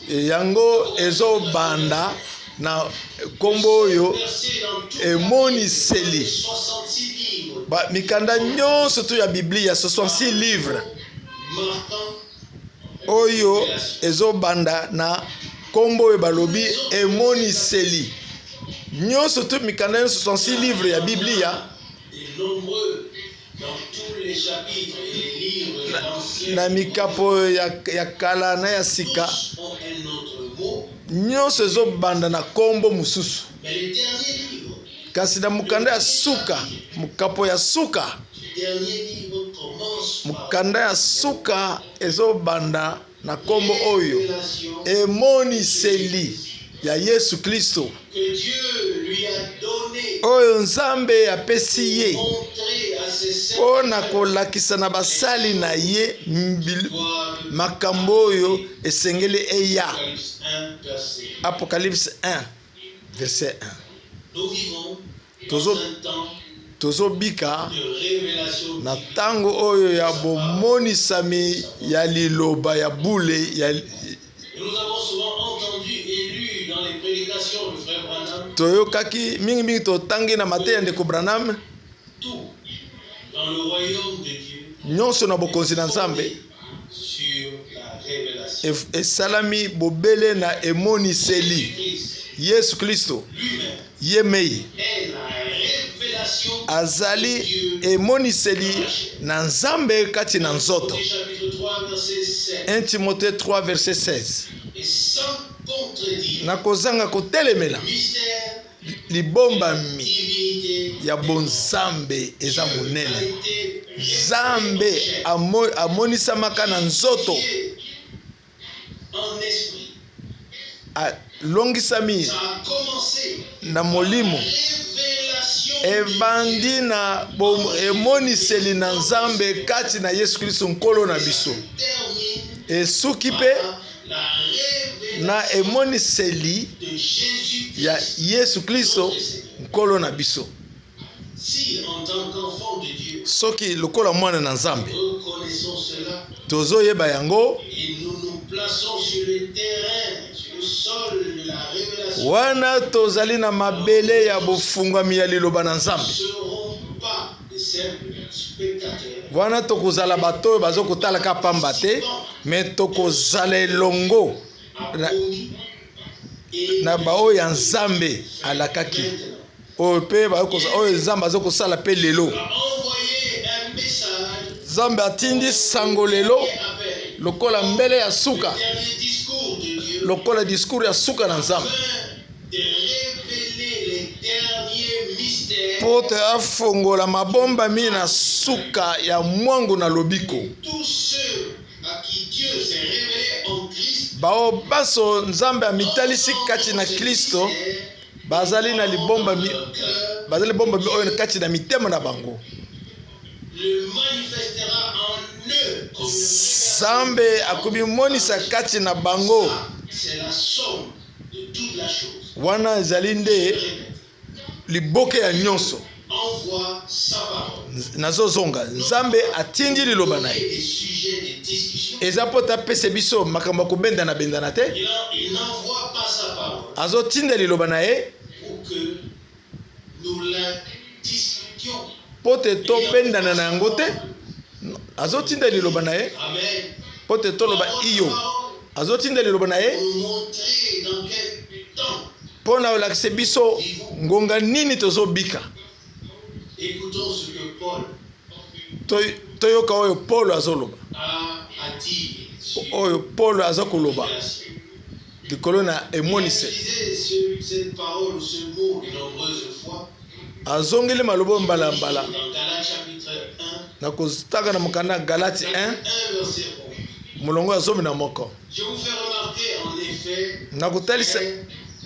Speaker 2: yango ezobanda na nkombo oyo emoniseli. Mikanda nyonso to ya Biblia, 66 livre oyo ezobanda na nkombo oyo balobi emoniseli. Nyonso to mikanda nyonso 66 livre ya Biblia na mikapo ya kala na ya sika, nyonso ezobanda na nkombo mosusu. Kasi na mokanda ya suka, mokapo ya suka, mokanda ya suka ezobanda na nkombo oyo emoniseli ya Yesu Klisto oyo Nzambe apesi ye mpo na kolakisa na basali na ye makambo oyo esengeli eya. Apocalypse 1 verset 1. Tozobika na ntango oyo ya bomonisami ya liloba ya bule ya. Toyokaki mingimingi, totangi na mateya ya ndeko Branham, nyonso na bokonzi na Nzambe esalami bobele na emoniseli. Yesu Klisto ye mei azali emoniseli na Nzambe kati na nzoto. 1 Timothée 3 verset 16.
Speaker 3: contredire
Speaker 2: Na kozanga kotelemela
Speaker 3: le mystère
Speaker 2: libombami
Speaker 3: divinité
Speaker 2: ya bonzambe eza
Speaker 3: a
Speaker 2: monene.
Speaker 3: été
Speaker 2: Nzambe amonisamaka na nzoto,
Speaker 3: révélé en esprit.
Speaker 2: alongisami
Speaker 3: Ça a commencé
Speaker 2: na molimo.
Speaker 3: révélation de
Speaker 2: Ebandi
Speaker 3: Dieu.
Speaker 2: na emoniseli na Nzambe kati na Yesu Kristo Nkolo na biso.
Speaker 3: Termine
Speaker 2: Esuki mpe
Speaker 3: par la
Speaker 2: na
Speaker 3: révélation
Speaker 2: emoniseli
Speaker 3: de Jésus-Christ.
Speaker 2: ya Yesu Kristo Nkolo na biso.
Speaker 3: Si en tant qu'enfant de Dieu,
Speaker 2: Soki lokola mwana na Nzambe
Speaker 3: reconnaissons cela
Speaker 2: tozoyeba yango,
Speaker 3: et nous nous plaçons sur le terrain, sur le sol de la révélation,
Speaker 2: wana tozali na mabele ya bofungwami ya liloba na
Speaker 3: nous ne
Speaker 2: Nzambe,
Speaker 3: serons pas des simples spectateurs,
Speaker 2: wana tokozala bato oyo baza kotalaka pamba te, me tokozala elongo na,
Speaker 3: promis et
Speaker 2: na baoyo ya Nzambe alakaki,
Speaker 3: maintenant.
Speaker 2: oyo mpe oyo Nzambe aza kosala mpe lelo.
Speaker 3: A envoyé un message
Speaker 2: Nzambe atindi sango lelo
Speaker 3: et appel.
Speaker 2: lokola mbele ya suka,
Speaker 3: Le dernier discours de Dieu
Speaker 2: lokola discours ya suka na Nzambe,
Speaker 3: afin de révéler les derniers mystères.
Speaker 2: mpo te afongola mabombami na suka ya mwangu na lobiko.
Speaker 3: Tous ceux à qui Dieu s'est révélé en Christ
Speaker 2: Bao baso Nzambe amitalisi kati na Kristo bazali na libombami,
Speaker 3: leur cœur
Speaker 2: bazali bombami oyo kati na mitema na bango.
Speaker 3: le manifestera en eux comme une
Speaker 2: Nzambe akomimonisa kati na bango.
Speaker 3: Ça, c'est la somme de toute la chose.
Speaker 2: Wana ezali nde
Speaker 3: Je répète,
Speaker 2: liboke ya nyonso.
Speaker 3: envoie sa parole.
Speaker 2: Nazozonga, Nzambe atindi liloba na ye,
Speaker 3: Des sujets de discussion.
Speaker 2: eza mpo te apesa biso makambo ya kobendana-bendana te.
Speaker 3: Il n'envoie pas sa parole
Speaker 2: Azotinda liloba na ye
Speaker 3: pour que nous la discutions.
Speaker 2: mpo te tobendana na yango te. Azotinda liloba na ye
Speaker 3: Amen.
Speaker 2: mpo te toloba
Speaker 3: Il envoie sa
Speaker 2: iyo.
Speaker 3: parole
Speaker 2: Azotinda liloba na ye
Speaker 3: pour nous montrer dans quel temps.
Speaker 2: mpo na kolakisa biso ngonga nini tozobika.
Speaker 3: Écoutons ce que Paul
Speaker 2: Toyoka oyo Polo azoloba,
Speaker 3: a dit sur
Speaker 2: oyo Polo aza koloba
Speaker 3: Galatiens.
Speaker 2: likolo na
Speaker 3: Il a
Speaker 2: emoniseli.
Speaker 3: utilisé cette parole ou ce mot de nombreuses fois.
Speaker 2: Azongeli maloba oyo mbala mbala
Speaker 3: Dans Galates chapitre 1,
Speaker 2: na kotanga na mokanda ya Galati 1
Speaker 3: 1 verset 11.
Speaker 2: molongo ya 11.
Speaker 3: Je vous fais remarquer en effet
Speaker 2: Na kotalisa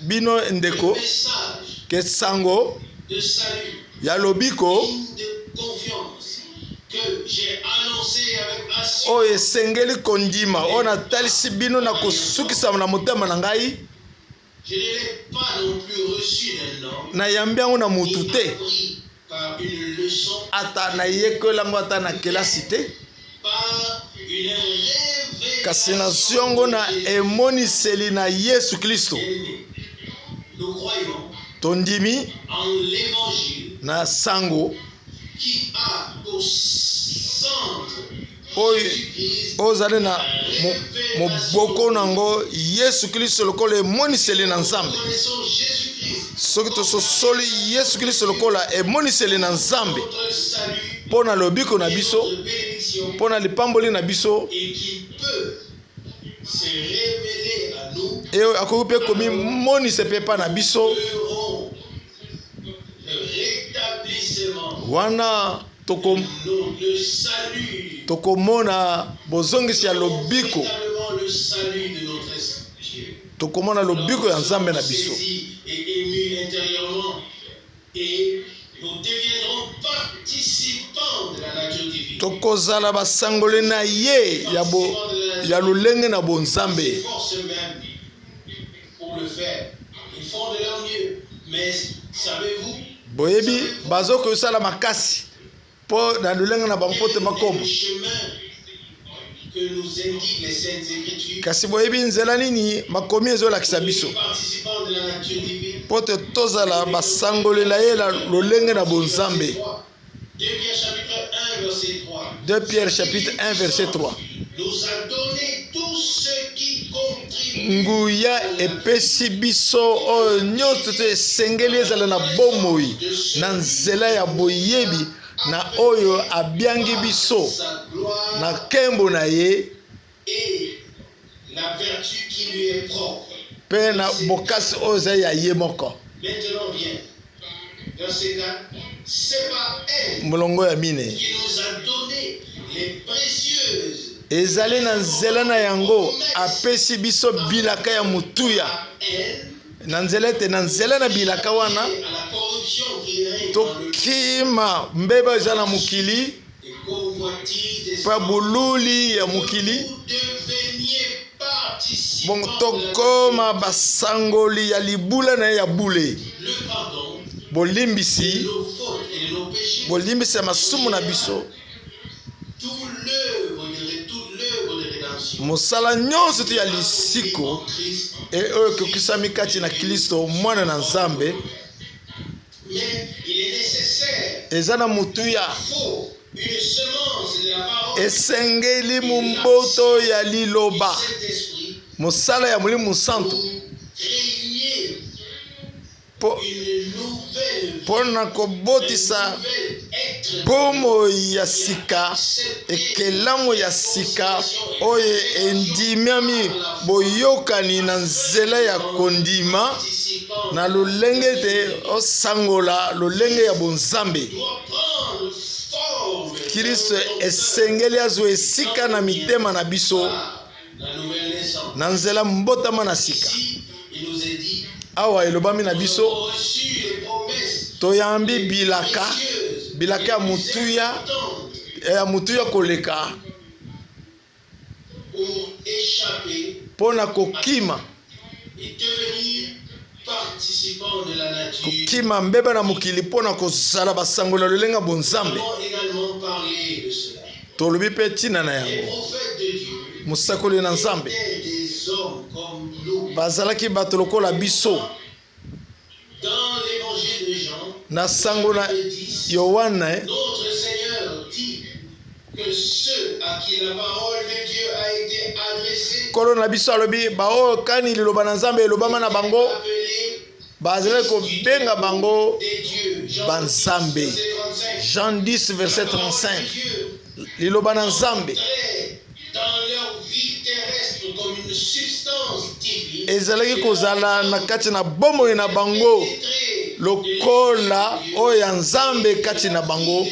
Speaker 2: bino ndeko
Speaker 3: le message
Speaker 2: ke sango
Speaker 3: de salut
Speaker 2: ya lobiko
Speaker 3: digne de confiance que j'ai annoncé avec assurance.
Speaker 2: oyo esengeli kondima, oyo natalisi bino na kosukisama na motema na ngai.
Speaker 3: Je ne l'ai pas non plus reçu d'un homme,
Speaker 2: Nayambi yango na
Speaker 3: ni
Speaker 2: motu te,
Speaker 3: appris par une leçon,
Speaker 2: ata nayekola yango ata na kelasi te,
Speaker 3: par une
Speaker 2: kasi
Speaker 3: révélation.
Speaker 2: nazwi yango na
Speaker 3: de Jésus.
Speaker 2: emoniseli na Yesu Kristo.
Speaker 3: Bien-aimés, nous croyons
Speaker 2: Tondimi
Speaker 3: en l'évangile
Speaker 2: na sango
Speaker 3: qui a pour centre
Speaker 2: oyo
Speaker 3: Jésus-Christ,
Speaker 2: oyo ozali na moboko na yango Yesu Kristo lokola emoniseli na Nzambe.
Speaker 3: Nous connaissons Jésus-Christ,
Speaker 2: Soki tososoli Yesu Kristo lokola emoniseli na Nzambe
Speaker 3: notre salut
Speaker 2: mpo na lobiko na
Speaker 3: et
Speaker 2: biso,
Speaker 3: notre bénédiction,
Speaker 2: mpo na lipamboli na biso,
Speaker 3: et qui peut se révéler à nous,
Speaker 2: e akoki mpe komimonisa mpe epai na biso,
Speaker 3: ferons le rétablissement,
Speaker 2: wana
Speaker 3: le salut,
Speaker 2: tokomona bozongisi ya lobiko,
Speaker 3: véritablement le salut de notre Dieu.
Speaker 2: tokomona lobiko ya Nzambe na biso.
Speaker 3: Saisis et émus intérieurement, et nous deviendrons participants de la nature divine.
Speaker 2: Tokozala basangoli na ye ya lolenge na bonzambe.
Speaker 3: S'efforcent même pour le faire. Ils font de leur mieux. Mais savez-vous,
Speaker 2: Boyebi, bazokosala makasi mpo na lolenge na bango mpo te
Speaker 3: quel est
Speaker 2: bakoma.
Speaker 3: le chemin que nous indiquent les Saintes Écritures?
Speaker 2: Kasi boyebi nzela nini makomi ezolakisa biso
Speaker 3: Participants de la nature divine.
Speaker 2: mpo te tozala basangolela ye na lolenge na bonzambe?
Speaker 3: 2 Pierre chapitre 1 verset 3.
Speaker 2: 2 Pierre chapitre 1 verset 3.
Speaker 3: Nous a donné tout ce qui contribue
Speaker 2: Nguya epesi biso oyo nyonso te esengeli ezala na bomoi na nzela ya boyebi na oyo abiangi biso
Speaker 3: sa gloire
Speaker 2: na nkembo na ye
Speaker 3: et la vertu qui lui est propre.
Speaker 2: Mpe na bokasi oyo ezali ya ye moko.
Speaker 3: Maintenant bien, verset 4, c'est par elle
Speaker 2: Molongo ya mine.
Speaker 3: qui nous a donné les précieuses
Speaker 2: Ezali na nzela na yango apesi biso bilaka ya motuya.
Speaker 3: Par elle,
Speaker 2: Na nzela ete na nzela na bilaka wana
Speaker 3: à la corruption qui règne dans le
Speaker 2: tokima mbeba eza na mokili
Speaker 3: des convoitises des
Speaker 2: mpe ya boluli ya mokili.
Speaker 3: Vous deveniez participants
Speaker 2: Bongo
Speaker 3: de la
Speaker 2: tokoma basangoli ya libula na ye ya bule.
Speaker 3: Le pardon de
Speaker 2: Bolimbisi,
Speaker 3: nos fautes et de nos péchés,
Speaker 2: bolimbisi ya masumu na biso,
Speaker 3: tout l'œuvre de, toute l'œuvre de rédemption
Speaker 2: mosala nyonso to ya lisiko
Speaker 3: en Christ.
Speaker 2: e oyo ekokisami kati na Kristo mwana na Nzambe.
Speaker 3: Mais il est nécessaire,
Speaker 2: Eza na motuya.
Speaker 3: faut une semence de la parole
Speaker 2: Esengeli momboto ya liloba,
Speaker 3: du Saint-Esprit
Speaker 2: mosala ya Molimo Santo
Speaker 3: pour créer
Speaker 2: mpo
Speaker 3: une nouvelle vie,
Speaker 2: mpo na kobotisa
Speaker 3: un nouvel être
Speaker 2: bomoi ya sika, ekelamu ya sika oyo endimiami boyokani na nzela ya kondima
Speaker 3: participant
Speaker 2: na lolenge ete osangola lolenge ya bonzambe.
Speaker 3: doit prendre forme
Speaker 2: Kristo esengeli azwa esika na mitema na biso
Speaker 3: par la nouvelle naissance.
Speaker 2: na nzela mbotama na sika.
Speaker 3: Ici, il nous est dit,
Speaker 2: Awa elobami na
Speaker 3: nous
Speaker 2: biso
Speaker 3: avons reçu les promesses
Speaker 2: toyambi bilaka,
Speaker 3: précieuses,
Speaker 2: bilaka ya motuya,
Speaker 3: importantes
Speaker 2: ya motuya koleka
Speaker 3: pour échapper
Speaker 2: mpo na kokima
Speaker 3: et devenir participants de la nature.
Speaker 2: kokima mbeba na mokili mpo na kozala basango na lolenge ya
Speaker 3: Nous
Speaker 2: bonzambe.
Speaker 3: avons également parlé de cela.
Speaker 2: Tolobi mpe ntina na
Speaker 3: Les
Speaker 2: yango.
Speaker 3: prophètes de Dieu
Speaker 2: Mosakoli na Nzambe
Speaker 3: étaient des hommes comme nous.
Speaker 2: bazalaki bato lokola biso.
Speaker 3: Dans l'évangile de Jean,
Speaker 2: Na sango na
Speaker 3: chapitre 10,
Speaker 2: Yohane,
Speaker 3: notre Seigneur dit que ceux à qui la parole de Dieu a été adressée
Speaker 2: Nkolo na biso alobi baoyo kani liloba na Nzambe elobama na bango,
Speaker 3: appelés
Speaker 2: bazalaki kobenga bango
Speaker 3: des dieux. Jean
Speaker 2: banzambe.
Speaker 3: 10, verset 35.
Speaker 2: Jean 10 verset
Speaker 3: La parole de
Speaker 2: 35.
Speaker 3: Dieu
Speaker 2: Liloba na Nzambe
Speaker 3: entrait dans leur vie terrestre comme une substance divine.
Speaker 2: Ezalaki kozala na kati na bomoi na bango lokola oyo ya Nzambe kati na bango,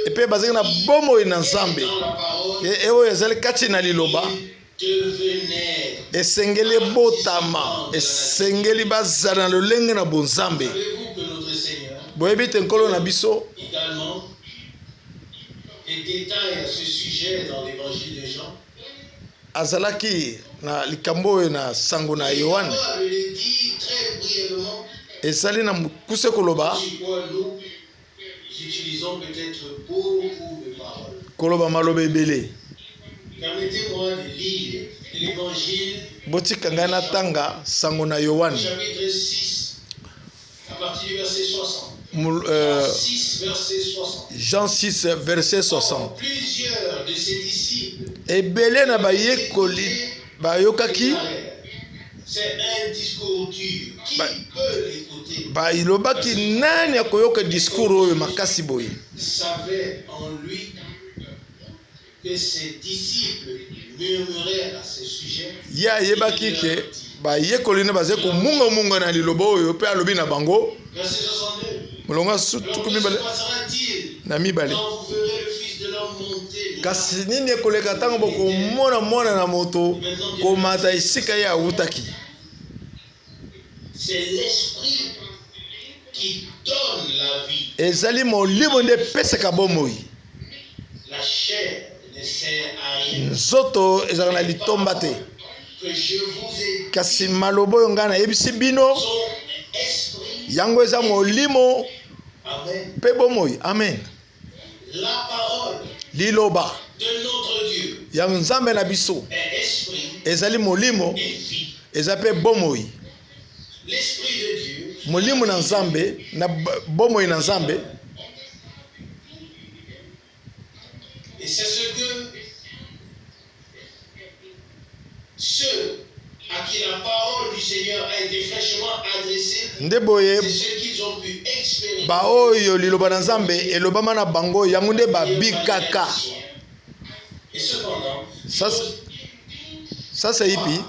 Speaker 2: epe bazalaki na bomoi na Nzambe
Speaker 3: Dans la parole,
Speaker 2: oyo ezali kati na liloba.
Speaker 3: devenait.
Speaker 2: Esengeli ebotama, esengeli bazala na lolenge na bonzambe.
Speaker 3: Savez-vous que notre Seigneur
Speaker 2: Boyebi te Nkolo na biso
Speaker 3: également des détails à ce sujet dans l'évangile de Jean?
Speaker 2: Azalaki na likambo oyo na sango na
Speaker 3: Il est
Speaker 2: Yohane.
Speaker 3: capable de le dire très brièvement,
Speaker 2: Ezali na mokuse koloba
Speaker 3: sur quoi nous utilisons peut-être beaucoup de paroles.
Speaker 2: Koloba maloba ebele.
Speaker 3: Permettez-moi de lire l'évangile
Speaker 2: Botika ngai natanga sango na Yohane
Speaker 3: chapitre 6, à partir du verset 60. 6, verset 60.
Speaker 2: Jean 6 verset 60.
Speaker 3: Plusieurs de ses disciples
Speaker 2: Ebele na bayekoli bayokaki
Speaker 3: déclarèrent, c'est un discours dur. Qui peut l'écouter?
Speaker 2: Balobaki nani akoyoka discours oyo makasi boye?
Speaker 3: Savait en lui que ses disciples murmuraient à ce sujet.
Speaker 2: Ye ayebaki ke bayekoli ne bazali komungamunga na liloba oyo, mpe alobi na bango.
Speaker 3: Verset 62.
Speaker 2: Molongo ya
Speaker 3: Alors,
Speaker 2: tuku
Speaker 3: que se
Speaker 2: mibale
Speaker 3: passera-t-il
Speaker 2: na mibale.
Speaker 3: quand vous verrez le Fils de l'homme monter là?
Speaker 2: Kasi nini ekoleka ntango bokomona mwana na moto komata esika ye awutaki?
Speaker 3: C'est l'esprit qui donne la vie.
Speaker 2: Ezali molimo nde epesaka bomoi.
Speaker 3: La chair ne sert à rien.
Speaker 2: Nzoto ezalaka na litomba te.
Speaker 3: Que je vous ai
Speaker 2: Kasi maloba oyo ngai nayebisi bino,
Speaker 3: son esprit.
Speaker 2: yango eza molimo
Speaker 3: Amen.
Speaker 2: mpe bomoi. Amen.
Speaker 3: La parole
Speaker 2: Liloba
Speaker 3: de notre Dieu
Speaker 2: ya Nzambe na biso
Speaker 3: est esprit
Speaker 2: ezali molimo,
Speaker 3: et vie.
Speaker 2: eza mpe bomoi.
Speaker 3: L'esprit de Dieu
Speaker 2: Molimo na Nzambe na bomoi na Nzambe.
Speaker 3: Et c'est ce que ceux à qui la parole du Seigneur a été fraîchement adressée,
Speaker 2: Nde boye
Speaker 3: c'est ce qu'ils ont pu expérimenter.
Speaker 2: Baoyo liloba na Nzambe elobama na bango, yango nde babikaka.
Speaker 3: Et cependant,
Speaker 2: Sasa ipi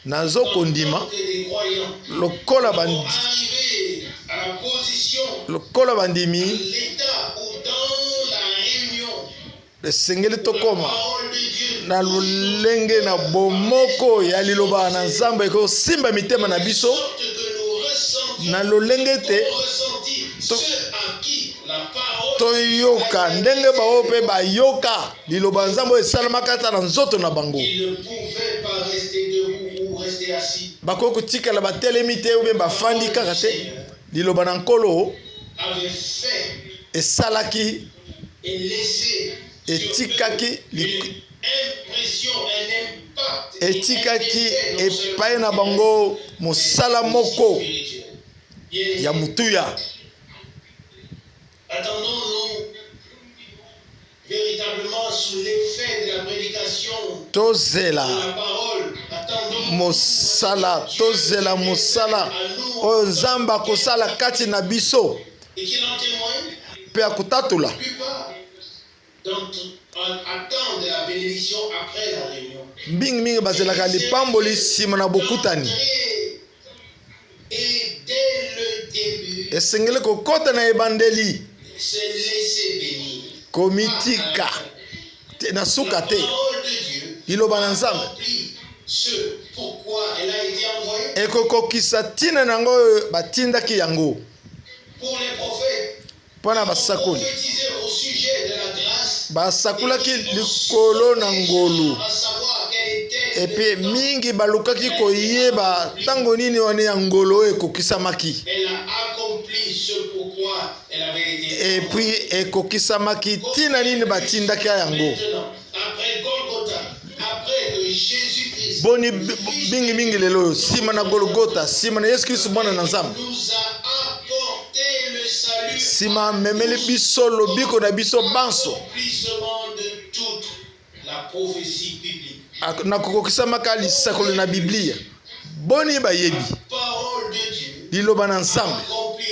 Speaker 2: Nazokondima
Speaker 3: En tant que des croyants,
Speaker 2: lokola
Speaker 3: nous devons
Speaker 2: bandi
Speaker 3: arriver à la position,
Speaker 2: lokola
Speaker 3: à
Speaker 2: bandimi
Speaker 3: l'état ou dans la réunion,
Speaker 2: esengeli
Speaker 3: la
Speaker 2: tokoma
Speaker 3: parole de Dieu
Speaker 2: na lolenge na bomoko ya liloba na Nzambe ekosimba mitema na biso
Speaker 3: sorte que nous ressentions,
Speaker 2: na lolenge ete
Speaker 3: ont ressenti ceux à qui la parole
Speaker 2: toyoka ndenge baoyo mpe bayoka liloba ya Nzambe oyo esalamaka ata na nzoto na bango.
Speaker 3: Ils ne pouvaient pas rester debout ou rester assis.
Speaker 2: Bakoki kotikala batelemi te ube bafandi kaka te. Liloba na Nkolo
Speaker 3: Avait fait
Speaker 2: esalaki
Speaker 3: et laissé sur
Speaker 2: etikaki
Speaker 3: eux une impression, un impact et
Speaker 2: etikaki
Speaker 3: un effet non seulement
Speaker 2: epai na bango mosala
Speaker 3: mais
Speaker 2: moko
Speaker 3: aussi spirituel. Bien-aimés,
Speaker 2: ya motuya.
Speaker 3: attendons-nous véritablement sous l'effet de la prédication
Speaker 2: Tozela
Speaker 3: de la parole. Attendons
Speaker 2: mosala, tozela mosala oyo Nzambe akosala kati na biso
Speaker 3: et qu'il en témoigne.
Speaker 2: mpe akotatola.
Speaker 3: La plupart d'entre attendent la bénédiction après la réunion.
Speaker 2: Mingimingi bazelaka lipamboli nsima na bokutani.
Speaker 3: D'entrée et dès le début,
Speaker 2: Esengeli kokɔta na ebandeli,
Speaker 3: se laisser bénir.
Speaker 2: komitika te na suka
Speaker 3: La
Speaker 2: te.
Speaker 3: parole de Dieu
Speaker 2: Liloba na Nzambe
Speaker 3: accomplit ce pourquoi elle a été envoyée.
Speaker 2: ekokokisa ntina na yango oyo batindaki yango.
Speaker 3: Pour les prophètes,
Speaker 2: Mpo na
Speaker 3: qui ont
Speaker 2: basakoli
Speaker 3: prophétisé au sujet de la grâce,
Speaker 2: basakolaki likolo na ngolu,
Speaker 3: à savoir quel était
Speaker 2: epe
Speaker 3: le temps.
Speaker 2: mingi balukaki koyeba ntango nini wana ya ngolu oyo ekokisamaki.
Speaker 3: Elle a accompli ce pourquoi elle avait été
Speaker 2: Epui ekokisamaki ntina nini batindaki yango.
Speaker 3: Maintenant, après Golgotha, après que Jésus-Christ,
Speaker 2: Boni
Speaker 3: le Fils de
Speaker 2: mingimingi lelo oyo nsima na Golgota, nsima na Yesu Kristu mwana na Nzambe,
Speaker 3: nous a apporté le salut,
Speaker 2: nsima amemeli biso lobiko na biso banso,
Speaker 3: accomplissement de toute la prophétie biblique.
Speaker 2: Na kokokisamaka lisakoli na Biblia. Boni bayebi
Speaker 3: Parole de Dieu
Speaker 2: liloba na Nzambe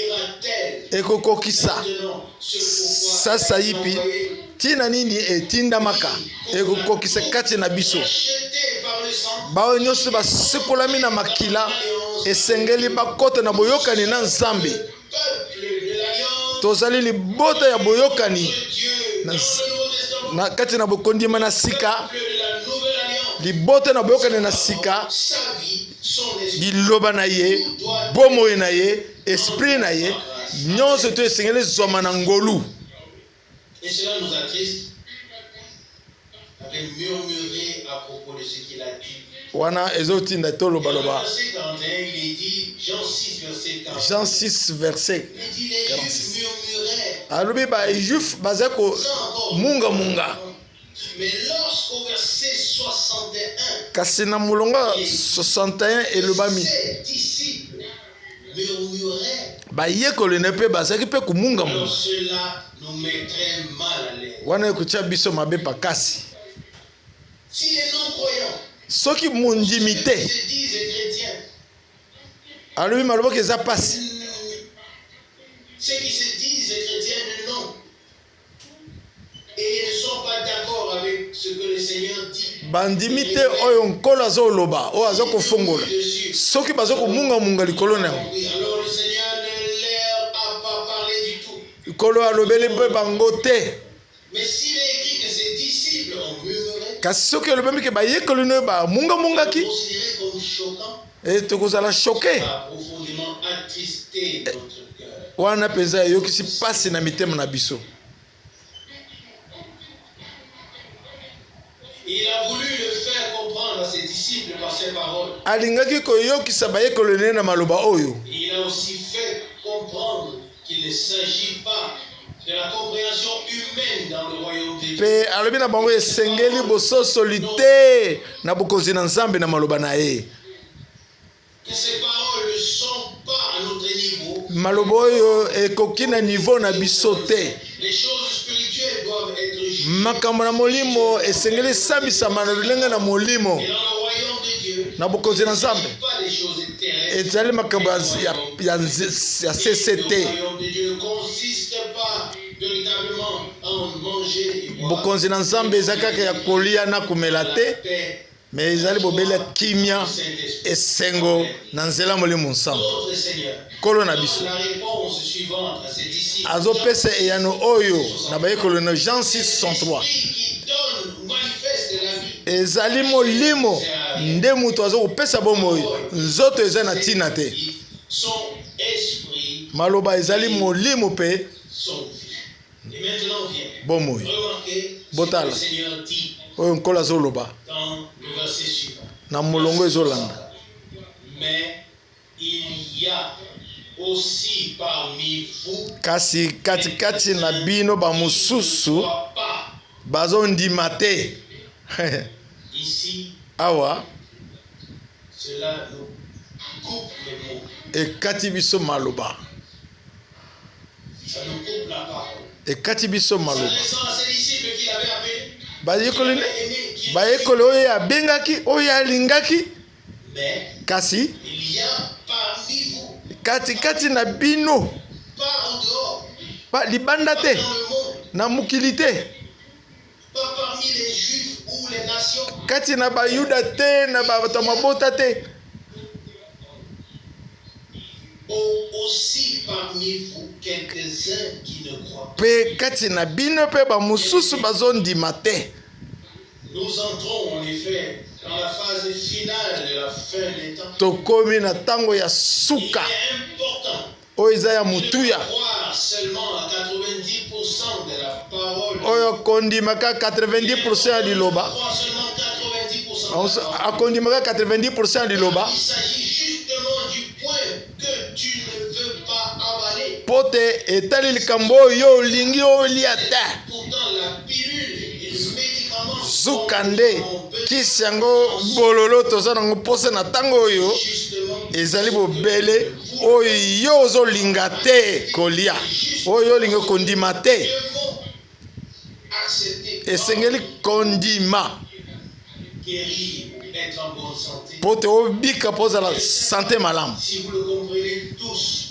Speaker 3: accomplira-t-elle
Speaker 2: ekokokisa
Speaker 3: maintenant ce pourquoi
Speaker 2: sasa
Speaker 3: elle a été
Speaker 2: yipi
Speaker 3: envoyée?
Speaker 2: ntina nini etindamaka, ekokokisa kati na biso.
Speaker 3: Racheté par le sang,
Speaker 2: Baoyo nyonso basekolami na makila esengeli bakɔta na boyokani na Nzambe.
Speaker 3: peuple de l'alliance
Speaker 2: Tozali libota ya boyokani
Speaker 3: de Dieu
Speaker 2: na,
Speaker 3: dans le Nouveau Testament,
Speaker 2: na kati na bokondima na sika,
Speaker 3: peuple de la nouvelle alliance,
Speaker 2: libota na boyokani na sika.
Speaker 3: sa vie, son esprit,
Speaker 2: Liloba na ye, bomoi na ye, esprit na ye, nyonso to esengeli ezwama na ngolu.
Speaker 3: Et cela nous attriste. Avait murmuré à propos de ce qu'il a dit.
Speaker 2: Wana ezotinda
Speaker 3: Dans le
Speaker 2: tolobaloba.
Speaker 3: verset 41, il est dit, Jean 6, verset 41.
Speaker 2: Jean 6 verset
Speaker 3: Il dit, les
Speaker 2: 46.
Speaker 3: Juifs murmuraient
Speaker 2: Alobi bajuif baza
Speaker 3: sans encore.
Speaker 2: komungamunga.
Speaker 3: Mais lorsqu'au verset 61,
Speaker 2: Kasi na molongo ya 61 elobami
Speaker 3: ses disciples murmuraient,
Speaker 2: bayekoli na mpe bazalaki mpe komungamunga,
Speaker 3: alors cela nous mettrait mal à l'aise.
Speaker 2: wana ekotia biso mabe makasi.
Speaker 3: Si les non-croyants
Speaker 2: Soki mondimi
Speaker 3: ceux
Speaker 2: te
Speaker 3: qui se disent chrétiens,
Speaker 2: alobi malobaki eza pasi.
Speaker 3: Ceux qui se disent chrétiens de nom et ne sont pas d'accord avec ce que le Seigneur dit.
Speaker 2: Bandimi te oyo Nkolo azoloba, oyo aza kofongola,
Speaker 3: Dessus.
Speaker 2: soki baza komungamunga likolo na yango,
Speaker 3: Oui, alors le Seigneur ne leur a pas parlé du tout.
Speaker 2: Nkolo alobeli mpe bango te.
Speaker 3: Mais s'il est écrit que ses disciples ont murmuré,
Speaker 2: Kasi soki elobami ke bayekoli no bamungamungaki,
Speaker 3: considéré comme choquant,
Speaker 2: e tokozala choqué.
Speaker 3: a profondément attristé notre cœur.
Speaker 2: Wana mpenza eyokisi mpasi na mitema na biso.
Speaker 3: Il a voulu le faire comprendre à ses disciples par ses paroles.
Speaker 2: Alingaki koyokisa bayekoli ne na maloba oyo.
Speaker 3: Il a aussi fait comprendre qu'il ne s'agit pas de la compréhension humaine dans le royaume de Dieu.
Speaker 2: Mpe alobi na bango esengeli bososoli te na bokonzi na Nzambe na maloba na ye.
Speaker 3: Que ces paroles ne sont pas à notre niveau.
Speaker 2: Maloba oyo ekoki na niveau na biso te.
Speaker 3: Les choses spirituelles doivent être jugées.
Speaker 2: Makambo na molimo esengeli esambisama na lolenge na molimo.
Speaker 3: Et dans le royaume de Dieu,
Speaker 2: Na bokonzi na
Speaker 3: il ne
Speaker 2: Nzambe
Speaker 3: s'agit pas des choses terrestres.
Speaker 2: ezali makambo ya, ya, ya, ya
Speaker 3: Et
Speaker 2: sese
Speaker 3: Le
Speaker 2: te.
Speaker 3: royaume de Dieu ne consiste pas véritablement en manger et boire.
Speaker 2: Bokonzi na Nzambe eza kaka ya kolia na komela
Speaker 3: La
Speaker 2: te,
Speaker 3: paix
Speaker 2: Me ezali bobele ya kimia,
Speaker 3: Saint-Esprit.
Speaker 2: esengo na nzela molimo nsantu.
Speaker 3: Notre Seigneur
Speaker 2: Nkolo na
Speaker 3: donne
Speaker 2: biso
Speaker 3: la réponse suivante à ses disciples.
Speaker 2: azopesa eyano oyo na bayekoli na Jean
Speaker 3: C'est
Speaker 2: 6:63.
Speaker 3: l'Esprit qui donne ou manifeste la vie.
Speaker 2: Ezali molimo nde moto aza kopesa bomoi, nzoto eza na ntina te.
Speaker 3: Son esprit,
Speaker 2: Maloba ezali molimo mpe
Speaker 3: son vie. Et maintenant vient.
Speaker 2: bomoi.
Speaker 3: Remarquez ce que
Speaker 2: Botala.
Speaker 3: le Seigneur dit
Speaker 2: Oyo Nkolo azoloba
Speaker 3: dans le verset suivant.
Speaker 2: na molongo ezolanda.
Speaker 3: Mais il y a aussi parmi vous
Speaker 2: Kasi katikati na bino bamosusu
Speaker 3: qui ne croient pas.
Speaker 2: bazondima te.
Speaker 3: Ici,
Speaker 2: Awa
Speaker 3: cela nous coupe les mots.
Speaker 2: ekati biso maloba.
Speaker 3: Ça nous coupe la parole.
Speaker 2: Ekati biso maloba.
Speaker 3: S'adressant à ses disciples qu'il avait appelés,
Speaker 2: Bayekoli
Speaker 3: qu'il avait aimés, qu'il-
Speaker 2: bayekoli oyo abengaki, oyo alingaki.
Speaker 3: Mais
Speaker 2: Kasi
Speaker 3: il y a parmi vous,
Speaker 2: katikati na bino,
Speaker 3: pas en dehors,
Speaker 2: ba libanda
Speaker 3: pas
Speaker 2: te,
Speaker 3: dans le monde,
Speaker 2: na mokili te,
Speaker 3: pas parmi les juifs ou les nations,
Speaker 2: kati na bayuda te, na bato ya mabota te,
Speaker 3: au- aussi parmi vous quelques-uns qui ne croient pas.
Speaker 2: mpe kati na bino mpe bamosusu bazondima te.
Speaker 3: Nous entrons en effet dans la phase finale de la fin des temps.
Speaker 2: Tokomi na ntango ya
Speaker 3: Il
Speaker 2: suka
Speaker 3: est important
Speaker 2: oyo eza ya
Speaker 3: de ne
Speaker 2: motuya,
Speaker 3: pas croire seulement à 90% de la parole.
Speaker 2: oyo akondimaka 90 ya liloba.
Speaker 3: Croire seulement 90% de la parole.
Speaker 2: Akondimaka 90 ya liloba.
Speaker 3: Il s'agit justement du point que tu ne veux pas avaler.
Speaker 2: Mpo te etali likambo oyo olingi olia te.
Speaker 3: Pourtant, la pilule et le médicament
Speaker 2: Zuka
Speaker 3: dont
Speaker 2: nde
Speaker 3: nous avons besoin,
Speaker 2: kisi yango bololo toza nango mposa na ntango oyo
Speaker 3: justement,
Speaker 2: ezali bobele oyo yo ozolinga te kolia, oyo olingi kondima te.
Speaker 3: devons accepter,
Speaker 2: Esengeli kondima
Speaker 3: guérir ou être en bonne santé.
Speaker 2: mpo te obika, mpo ozala sante malamu.
Speaker 3: Si vous le comprenez tous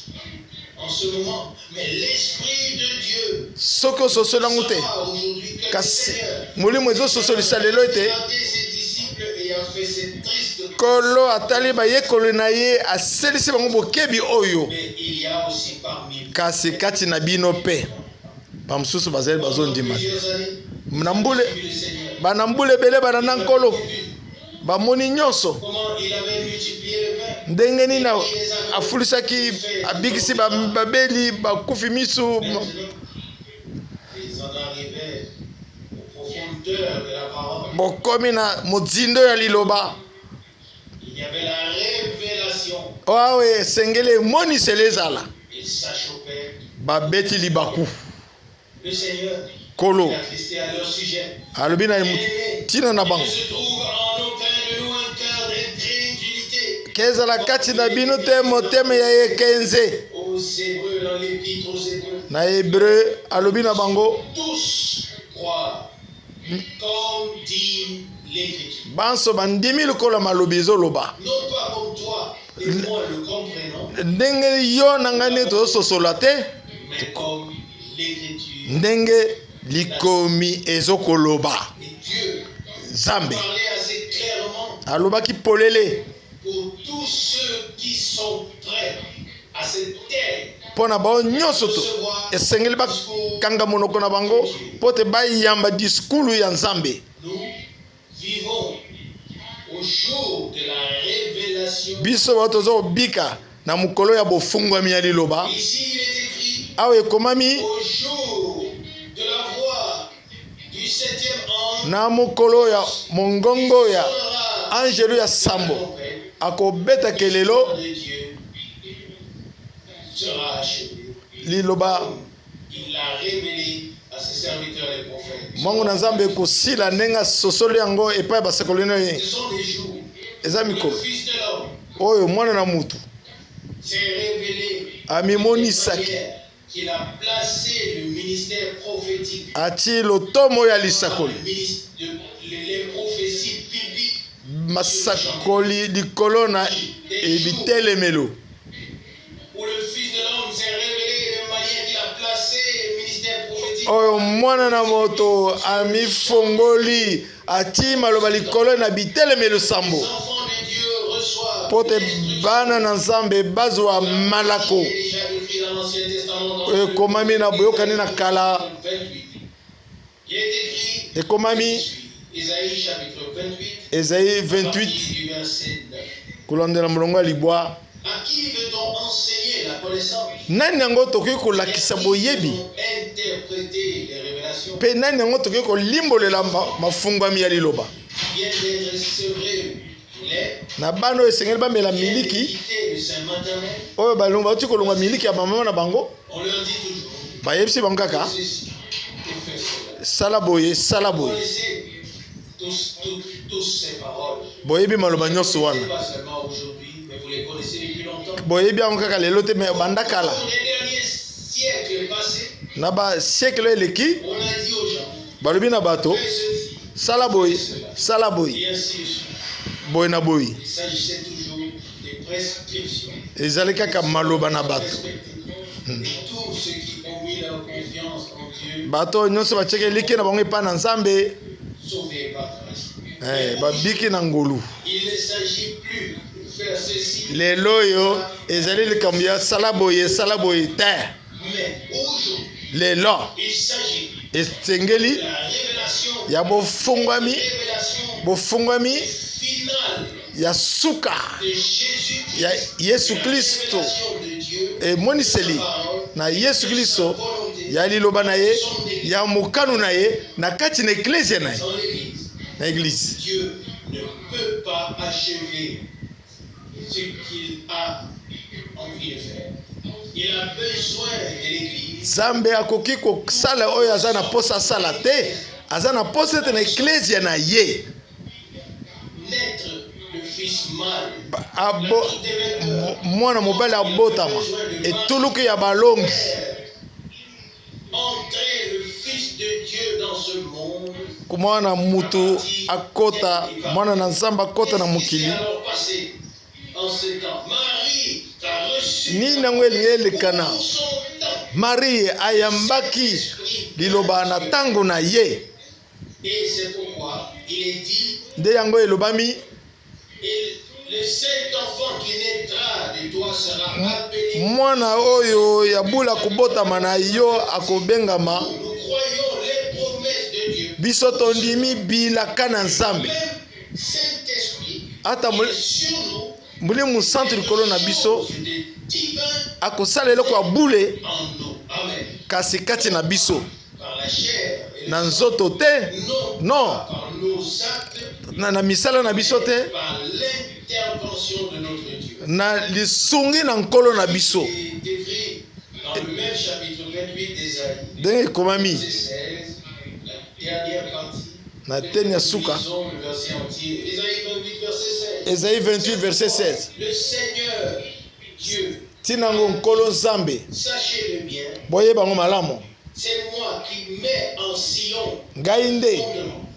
Speaker 3: en ce moment, mais l'Esprit de Dieu
Speaker 2: Soki ososoli yango te,
Speaker 3: saura aujourd'hui que le
Speaker 2: kasi
Speaker 3: Seigneur
Speaker 2: molimo ezososolisa lelo ete
Speaker 3: a regardé ses disciples et a fait cette triste.
Speaker 2: Nkolo atali bayekoli na ye, aselisi bango bokebi oyo.
Speaker 3: Mais il y a aussi parmi vous
Speaker 2: Kasi kati na bino mpe bamosusu bazali bazondima te.
Speaker 3: plusieurs années,
Speaker 2: Na mbule
Speaker 3: vu le Seigneur.
Speaker 2: bana mbula ebele bananda Nkolo, bamoni nyonso.
Speaker 3: Comment il avait multiplié le pain.
Speaker 2: Ndenge nini afulisaki, abikisi babeli, bakufi miso.
Speaker 3: Maintenant, ils en arrivaient aux profondeurs de la parole.
Speaker 2: Bokomi na mozindo ya liloba.
Speaker 3: Il y avait la révélation.
Speaker 2: Awa esengeli emoniseli ezala.
Speaker 3: Ils s'achopaient.
Speaker 2: Babeti libaku.
Speaker 3: Le Seigneur
Speaker 2: Kolo
Speaker 3: est attristé à leur sujet.
Speaker 2: alobi na
Speaker 3: Bien-aimés,
Speaker 2: ntina na
Speaker 3: il
Speaker 2: bango.
Speaker 3: ne se trouve en aucun de nous un cœur d'incrédulité.
Speaker 2: Kezala kati na bino te motema ya ekenze.
Speaker 3: Aux Hébreux, dans l'épître aux Hébreux,
Speaker 2: Na Hébreu alobi na bango:
Speaker 3: tous croient, comme dit l'Écriture.
Speaker 2: Banso bandimi lokola malobi ezoloba.
Speaker 3: Non pas comme toi et moi le comprenons,
Speaker 2: Ndenge yo na ngai nde tozososola te,
Speaker 3: mais comme l'Écriture.
Speaker 2: ndenge likomi ezokoloba.
Speaker 3: Et Dieu
Speaker 2: Nzambe
Speaker 3: parlait assez clairement
Speaker 2: alobaki polele
Speaker 3: pour tous ceux qui sont prêts à se taire.
Speaker 2: mpo na bango nyonso to esengeli bakanga monoko na bango mpo te bayamba diskulu ya Nzambe.
Speaker 3: Nous vivons au jour de la révélation.
Speaker 2: Biso bao toza kobika na mokolo ya bofungwami ya liloba.
Speaker 3: Ici, il est écrit
Speaker 2: Awa ekomami:
Speaker 3: au jour de la voix du septième ange,
Speaker 2: na mokolo ya mongongo ya
Speaker 3: sonnera
Speaker 2: angelu ya
Speaker 3: la
Speaker 2: sambo
Speaker 3: trompette,
Speaker 2: akobeta kelelo,
Speaker 3: de Dieu sera achevé.
Speaker 2: Liloba
Speaker 3: Il l'a révélé à ses serviteurs les prophètes.
Speaker 2: mwango na Nzambe ekosila ndenge asosoli yango epai ya basakoli na ye.
Speaker 3: Ce sont des jours
Speaker 2: Eza
Speaker 3: où le
Speaker 2: mikolo
Speaker 3: Fils de l'homme
Speaker 2: oyo mwana na mutu
Speaker 3: s'est révélé
Speaker 2: amimonisaki.
Speaker 3: de manière qu'il a placé le ministère prophétique,
Speaker 2: Atie lotomo ya lisakoli,
Speaker 3: le ministre- les prophéties bibliques,
Speaker 2: masakoli likolo na ebitelemelo,
Speaker 3: où le Fils de l'homme s'est révélé de manière qu'il a placé le ministère prophétique.
Speaker 2: Oyo mwana na moto amifongoli, atii maloba likolo na bitelemelo sambo, mpo te bana na Nzambe bazwa malako oyo ekomami na boyokani na kala. Ekomami Esaïe 28, kolandela molongo ya libwa. Nani yango tokoki kolakisa boyebi, mpe nani yango tokoki kolimbolela mafungwami ya liloba? Na bana oyo esengeli bamela miliki, oyo bauti kolongwa miliki ya bamama na bango, bayebisi bango kaka: "Sala boye, sala boye." Boyebi maloba nyonso wana, boyebi yango kaka lelo te, mais banda kala, na basiècle eleki, balobi na bato: "Sala boye, sala boye, boye na boye." Ezali kaka maloba na bato. Bato oyo nyonso batiaki elikya na bango epai na Nzambe, babiki na ngolu. Lelo oyo ezali likambo ya sala boye, sala boye te. Lelo esengeli ya bofungwami, bofungwami ya suka ya Yesu Kristo, emoniseli na Yesu Kristo ya liloba na ye, ya mokano na ye na kati na eklesia na ye, na église.
Speaker 3: Dieu ne peut pas achever ce qu'il a envie de faire. Il a besoin de l'Église.
Speaker 2: Nzambe akoki kosala oyo aza na posa asala te. Aza na posa ete na eklesia na ye
Speaker 3: Naître le fils mâle.
Speaker 2: Mwana mobali abotama, etuluku ya balongi.
Speaker 3: Entrer le Fils de Dieu dans ce monde.
Speaker 2: Mwana mutu akota, mwana na Nzambe akota na mokili.
Speaker 3: Alors passé en ce temps, Marie a reçu
Speaker 2: Nini yango elingi elekana?
Speaker 3: pour son temps.
Speaker 2: Marie ayambaki liloba na ntango na ye.
Speaker 3: Et c'est pourquoi il est dit,
Speaker 2: Nde yango elobami:
Speaker 3: et le saint enfant qui naîtra de toi sera appelé.
Speaker 2: Mwana oyo ya bula kobotama na yo akobengama.
Speaker 3: Nous croyons les promesses de Dieu.
Speaker 2: Biso tondimi bilaka na Nzambe.
Speaker 3: Même Saint-Esprit
Speaker 2: Ata
Speaker 3: est sur nous.
Speaker 2: Molimo Santu likolo na biso
Speaker 3: Chose de divin
Speaker 2: akosala eloko ya bule
Speaker 3: en nous. Amen.
Speaker 2: kasi kati na biso.
Speaker 3: Par la chair et le
Speaker 2: Na
Speaker 3: sang.
Speaker 2: nzoto te.
Speaker 3: Non.
Speaker 2: Non.
Speaker 3: Par nos actes,
Speaker 2: na misala na biso te,
Speaker 3: par l'intervention de notre Dieu.
Speaker 2: Na lisungi na Nkolo na biso.
Speaker 3: Il est écrit dans le même chapitre 28 d'Ésaïe,
Speaker 2: Ndenge ekomami
Speaker 3: verset 16, la dernière partie.
Speaker 2: Na teni ya suka.
Speaker 3: Lisons le verset entier. Ésaïe 28, verset 16.
Speaker 2: Ésaïe 28, verset 16.
Speaker 3: Le Seigneur, Dieu,
Speaker 2: Ntina yango Nkolo Nzambe,
Speaker 3: sachez-le bien,
Speaker 2: boyeba yango malamu,
Speaker 3: c'est moi qui mets en Sion
Speaker 2: ngai nde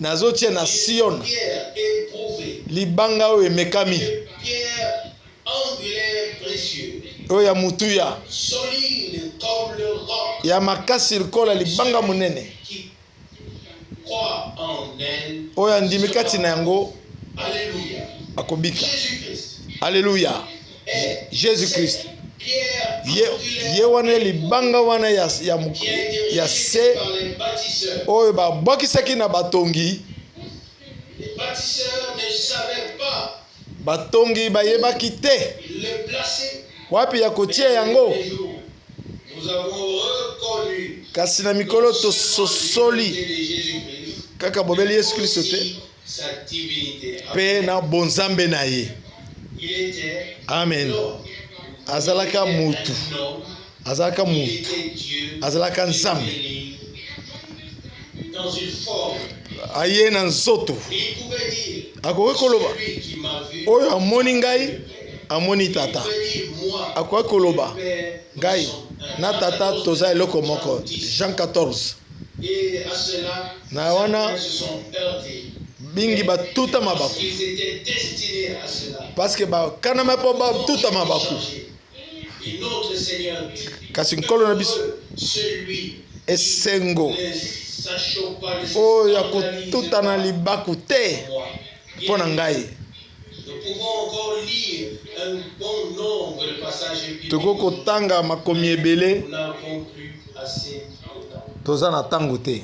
Speaker 2: nazotia na Sion
Speaker 3: pierre éprouvée,
Speaker 2: libanga oyo emekami,
Speaker 3: pierre angulaire précieuse,
Speaker 2: oyo ya motuya,
Speaker 3: solide comme le roc,
Speaker 2: ya makasi lokola libanga monene.
Speaker 3: qui croit en elle.
Speaker 2: Oyo andimi kati na yango
Speaker 3: Alléluia.
Speaker 2: akobika.
Speaker 3: Jésus-Christ
Speaker 2: Alleluya.
Speaker 3: est
Speaker 2: Jésus-Christ
Speaker 3: cette pierre
Speaker 2: ye,
Speaker 3: angulaire
Speaker 2: ye wana libanga wana
Speaker 3: qui a été
Speaker 2: ya
Speaker 3: rejetée
Speaker 2: se
Speaker 3: par les bâtisseurs.
Speaker 2: oyo babwakisaki na batongi.
Speaker 3: Les bâtisseurs ne savaient pas
Speaker 2: Batongi bayebaki te
Speaker 3: le placer.
Speaker 2: wapi ya kotia yango.
Speaker 3: Mais jours, nous avons reconnu
Speaker 2: Kasi na mikolo
Speaker 3: non seulement
Speaker 2: tososoli
Speaker 3: l'unité de Jésus-Christ,
Speaker 2: kaka bobeli Yesu Kristo te,
Speaker 3: aussi sa divinité.
Speaker 2: mpe na bonzambe na ye.
Speaker 3: Il était
Speaker 2: Amen.
Speaker 3: l'homme.
Speaker 2: Azalaka
Speaker 3: Il était
Speaker 2: mutu.
Speaker 3: un homme.
Speaker 2: Azalaka
Speaker 3: Il
Speaker 2: mutu.
Speaker 3: était Dieu.
Speaker 2: Azalaka Nzambe.
Speaker 3: Dans une forme.
Speaker 2: Aye na nzoto.
Speaker 3: Il pouvait dire,
Speaker 2: Akoki koloba:
Speaker 3: celui qui m'a vu,
Speaker 2: "Oyo amoni ngai amoni Tata."
Speaker 3: il pouvait dire, moi,
Speaker 2: Akoki koloba:
Speaker 3: le Père,
Speaker 2: "Ngai
Speaker 3: nous sommes un."
Speaker 2: na Tata toza eloko moko." Jean 14.
Speaker 3: Et à cela,
Speaker 2: Na wana,
Speaker 3: certains se sont heurtés.
Speaker 2: mingi batuta
Speaker 3: Parce
Speaker 2: mabaku
Speaker 3: qu'ils étaient destinés à cela.
Speaker 2: parce que bakanama mpo batuta mabaku.
Speaker 3: Et notre Seigneur dit,
Speaker 2: Kasi Nkolo na biso,
Speaker 3: heureux celui
Speaker 2: Esengo
Speaker 3: Ne s'achoppe pas, ne se
Speaker 2: oyo ya
Speaker 3: scandalise
Speaker 2: kotuta na
Speaker 3: pas
Speaker 2: libaku te
Speaker 3: moi.
Speaker 2: mpo na ngai.
Speaker 3: Nous pouvons encore lire un bon nombre de passages bibliques.
Speaker 2: Tokoki kotanga makomi ebele.
Speaker 3: Nous n'avons plus assez de temps.
Speaker 2: Toza na ntango te.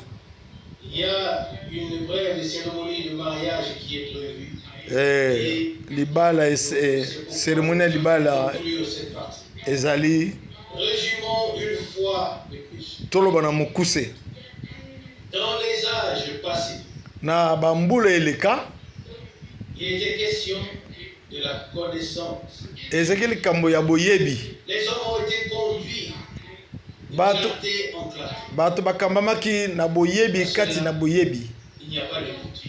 Speaker 3: Il y a une brève cérémonie de mariage qui est prévue.
Speaker 2: Eh, libala eh, cérémonie ya libala
Speaker 3: Conclure cette partie.
Speaker 2: ezali.
Speaker 3: Résumons une fois de plus.
Speaker 2: Toloba na mokuse.
Speaker 3: Dans les âges passés,
Speaker 2: Na bambula eleka,
Speaker 3: il était question de la connaissance.
Speaker 2: Ezalaki likambo ya boyebi.
Speaker 3: Les hommes ont été conduits de
Speaker 2: Bato-
Speaker 3: clarté en clarté.
Speaker 2: Bato bakambamaki na boyebi kati na boyebi.
Speaker 3: Il n'y a pas de doute.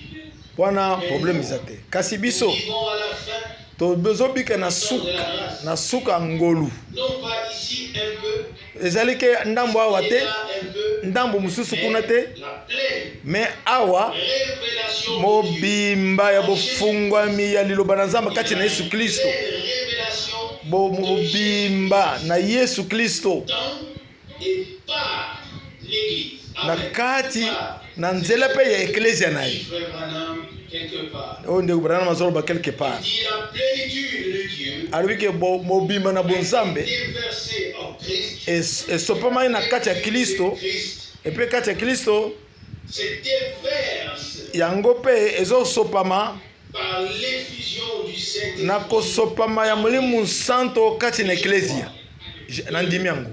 Speaker 2: Wana problème eza te, kasi biso
Speaker 3: Nous vivons à la fin,
Speaker 2: tozobika na suka, na suka ya ngolu.
Speaker 3: non pas ici un peu,
Speaker 2: Ezali ke ndambo awa
Speaker 3: et
Speaker 2: te,
Speaker 3: là un peu,
Speaker 2: ndambo mosusu
Speaker 3: mais
Speaker 2: kuna te,
Speaker 3: la pleine
Speaker 2: mais awa
Speaker 3: révélation de Dieu.
Speaker 2: mobimba ya bofungwami ya liloba na Nzambe kati na Yesu Kristo.
Speaker 3: Pleine révélation
Speaker 2: Mobimba na Yesu Kristo
Speaker 3: dans et par l'Église.
Speaker 2: na
Speaker 3: Amen.
Speaker 2: kati
Speaker 3: Par.
Speaker 2: na nzela mpe ya eklezia na ye.
Speaker 3: Frère Branham, quelque part.
Speaker 2: Oyo ndeko Branham azoloba quelque part.
Speaker 3: Dit la plénitude de Dieu
Speaker 2: Alobi ke mobimba na bonzambe
Speaker 3: déversée en Christ.
Speaker 2: esopamaki na kati ya Kristo.
Speaker 3: Christ
Speaker 2: Epe kati ya Kristo
Speaker 3: se déverse
Speaker 2: yango mpe ezosopama
Speaker 3: par l'effusion du Saint-Esprit.
Speaker 2: na kosopama ya Molimo Santo kati na eklezia. Nandimi yango.